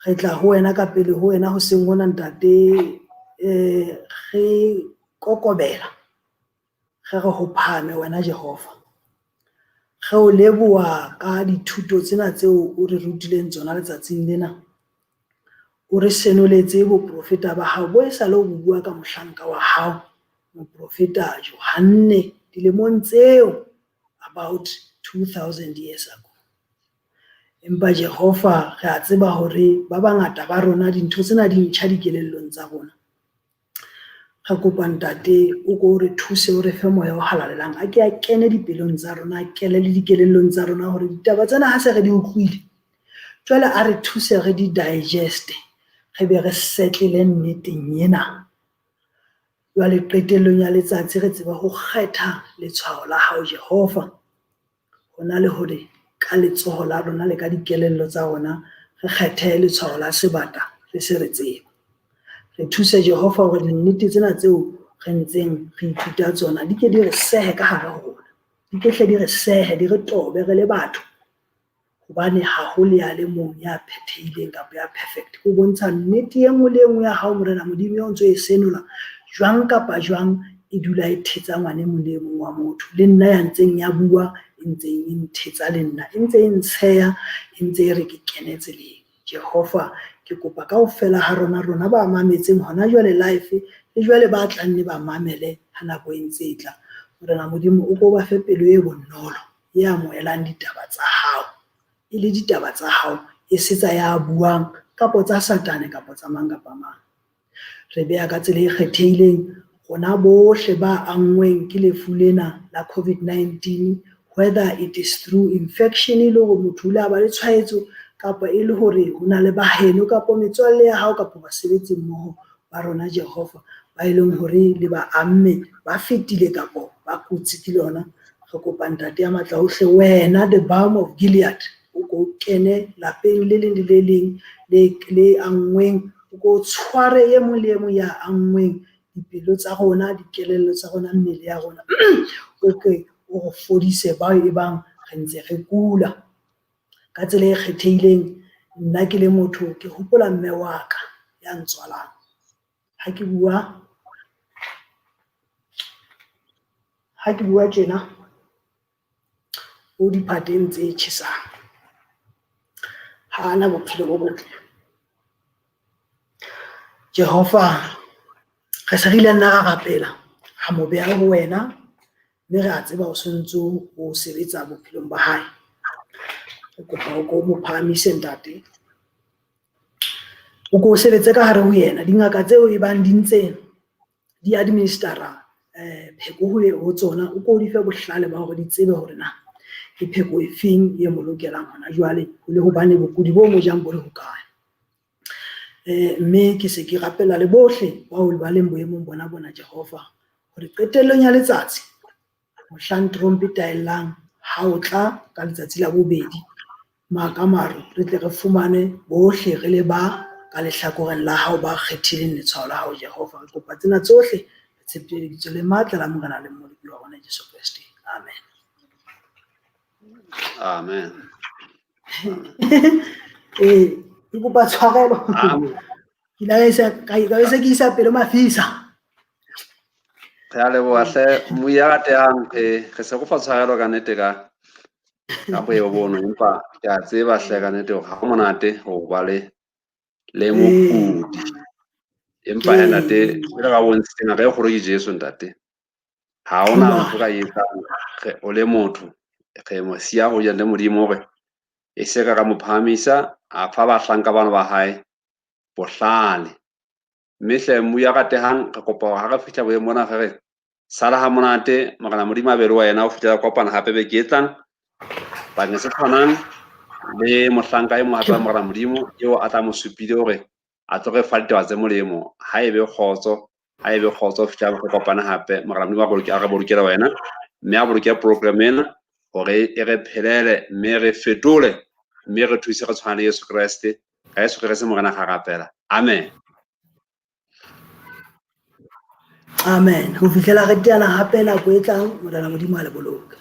re tla ho wena ka pele ho wena hoseng hona, Ntate, re kokobela, re re ho phahame wena Jehova. Re o leboha ka dithuto tsena tseo o re rutileng tsona letsatsing lena. O re senoletse boprofeta ba hao bo esale o bo bua ka mohlanka wa hao, moprofeta Johanne, dilemong tseo about 2000 years ago. Empa Jehova, re a tseba hore ba bangata ba rona dintho tsena di ntjha dikelellong tsa rona. Re kopa Ntate o ko re thuse, o re fe moya o halalelang, a ke a kene dipelong tsa rona, a kene le dikelellong tsa rona hore ditaba tsena ha se re di utlwile, jwale a re thuse re di digeste, re be re settle nneteng ena. Jwale qetellong ya letsatsi re tsebe ho kgetha letshwao la hao Jehova, hona le hore ka letsoho la rona le ka dikelello tsa rona re kgethe letshwao la sebata re se re tseba. Re thuse Jehova hore dinnete tsena tseo re ntseng re ithuta tsona di ke di re sehe ka hare ho rona, di ke hle di re sehe, di re tobe re le batho, hobane ha ho le ya le mong ya phethehileng kapa ya perfect. Ho bontsha nnete e nngwe le e nngwe ya hao Morena Modimo eo ntso e senola jwang kapa jwang, e dula e thetsa ngwana e mong le e mong wa motho. Le nna ya ntseng ya bua e ntseng e nthetsa le nna, e ntse e ntsheha, e ntse e re ke kene tseleng. Jehova, ke kopa kaofela ha rona, rona ba mametseng hona jwale live le jwale ba tlang ne ba mamele ha nako e ntse e tla. Morena Modimo, o ko ba fe pelo e bonolo e amohelang ditaba tsa hao, e le ditaba tsa hao, e se tsa ya buang kapo tsa Satane kapo tsa mang kapa mang. Re beha ka tsela e kgethehileng rona bohle ba anngweng ke lefu lena la COVID-19, whether it is through infection, e le hore motho o ile a ba le tshwaetso, kapa e le hore ho na le baheno kapa metswalle ya hao kapa basebetsi mmoho ba rona Jehova ba e leng hore le ba amme, ba fetile kapo ba kotsi ke lona. Re kopa Ntate ya matla ohle, wena the balm of Gilead, o ko kene lapeng le leng le le leng le anngweng, o ko tshware e mong le e mong ya anngweng, dipelo tsa rona, dikelello tsa rona, mmele ya rona, o ke o re fodise bao e bang re ntse re kula. Ka tsela e kgethehileng, nna ke le motho ke hopola mme wa ka ya ntswalang. Ha ke bua tjena, o diphateng tse tjhesang, ha ana bophelo bo botle. Jehova, re se re ile nna ra rapela, ra mo beha ho wena, mme re a tseba o sontso o sebetsa bophelong ba hae. Re kopa o ko mo phahamise Ntate, o ko sebetse ka hare ho yena. Dingaka tseo e bang di ntse di administera pheko ho tsona, o ko di fe bohlale ba hore di tsebe hore na ke pheko e feng e mo lokelang hona jwale, le hobane bokudi bo mo jang bo le hokae. Mme ke se ke rapela le bohle bao ba leng boemong bona bona Jehova, hore qetellong ya letsatsi mohlang trompeta e llang, ha o tla ka letsatsi la bobedi maka maru, re tle re fumane bohle re le ba ka lehlakoreng la hao ba kgethileng letshwao la hao Jehova. Re kopa tsena tsohle, re tshepile lebitso le matla la Morena le Mmoloki wa rona Jesu Kreste. Amen. Amen. Ke kopa tshwarelo. Ke ile ka se ke isa pelo mafisa. Re a leboha hle, moya ratehang, re se kopa tshwarelo ka nnete ka boemo bono, empa ke a tseba hle ka nnete hore ha ho monate ho ba le mokudi. Empa he ntate, jwalo ka bontshitse ngaka e kgolo ke Jesu ntate. Ha hona ntho ka etsang o le motho, re mo siya ho le Modimo hore e se ka mo phahamisa, a fa bahlanka bana ba hae bohlale. Mme hle moya ratehang, re kopa hore ha re fihla boemong bona re re sala ha monate, Morena Modimo a be le wena ho fihlela kopana hape beke e tlang. Bakeng se tshwanang le mohlanka e mong hape wa Morena Modimo eo a tla mo supile hore a tlo re fa ditaba tse molemo. Ha ebe kgotso, ha ebe kgotso ho fihlela re kopana hape. Morena Modimo a re bolokele wena, mme a boloke program ena hore e re phelele, mme re fetole, mme re thuse re tshwane le Jesu Kreste. Ka Jesu Kreste Morena ga rapela. Amen. Amen. Ho fihlela re teana hape nako e tlang, Morena Modimo a le boloke.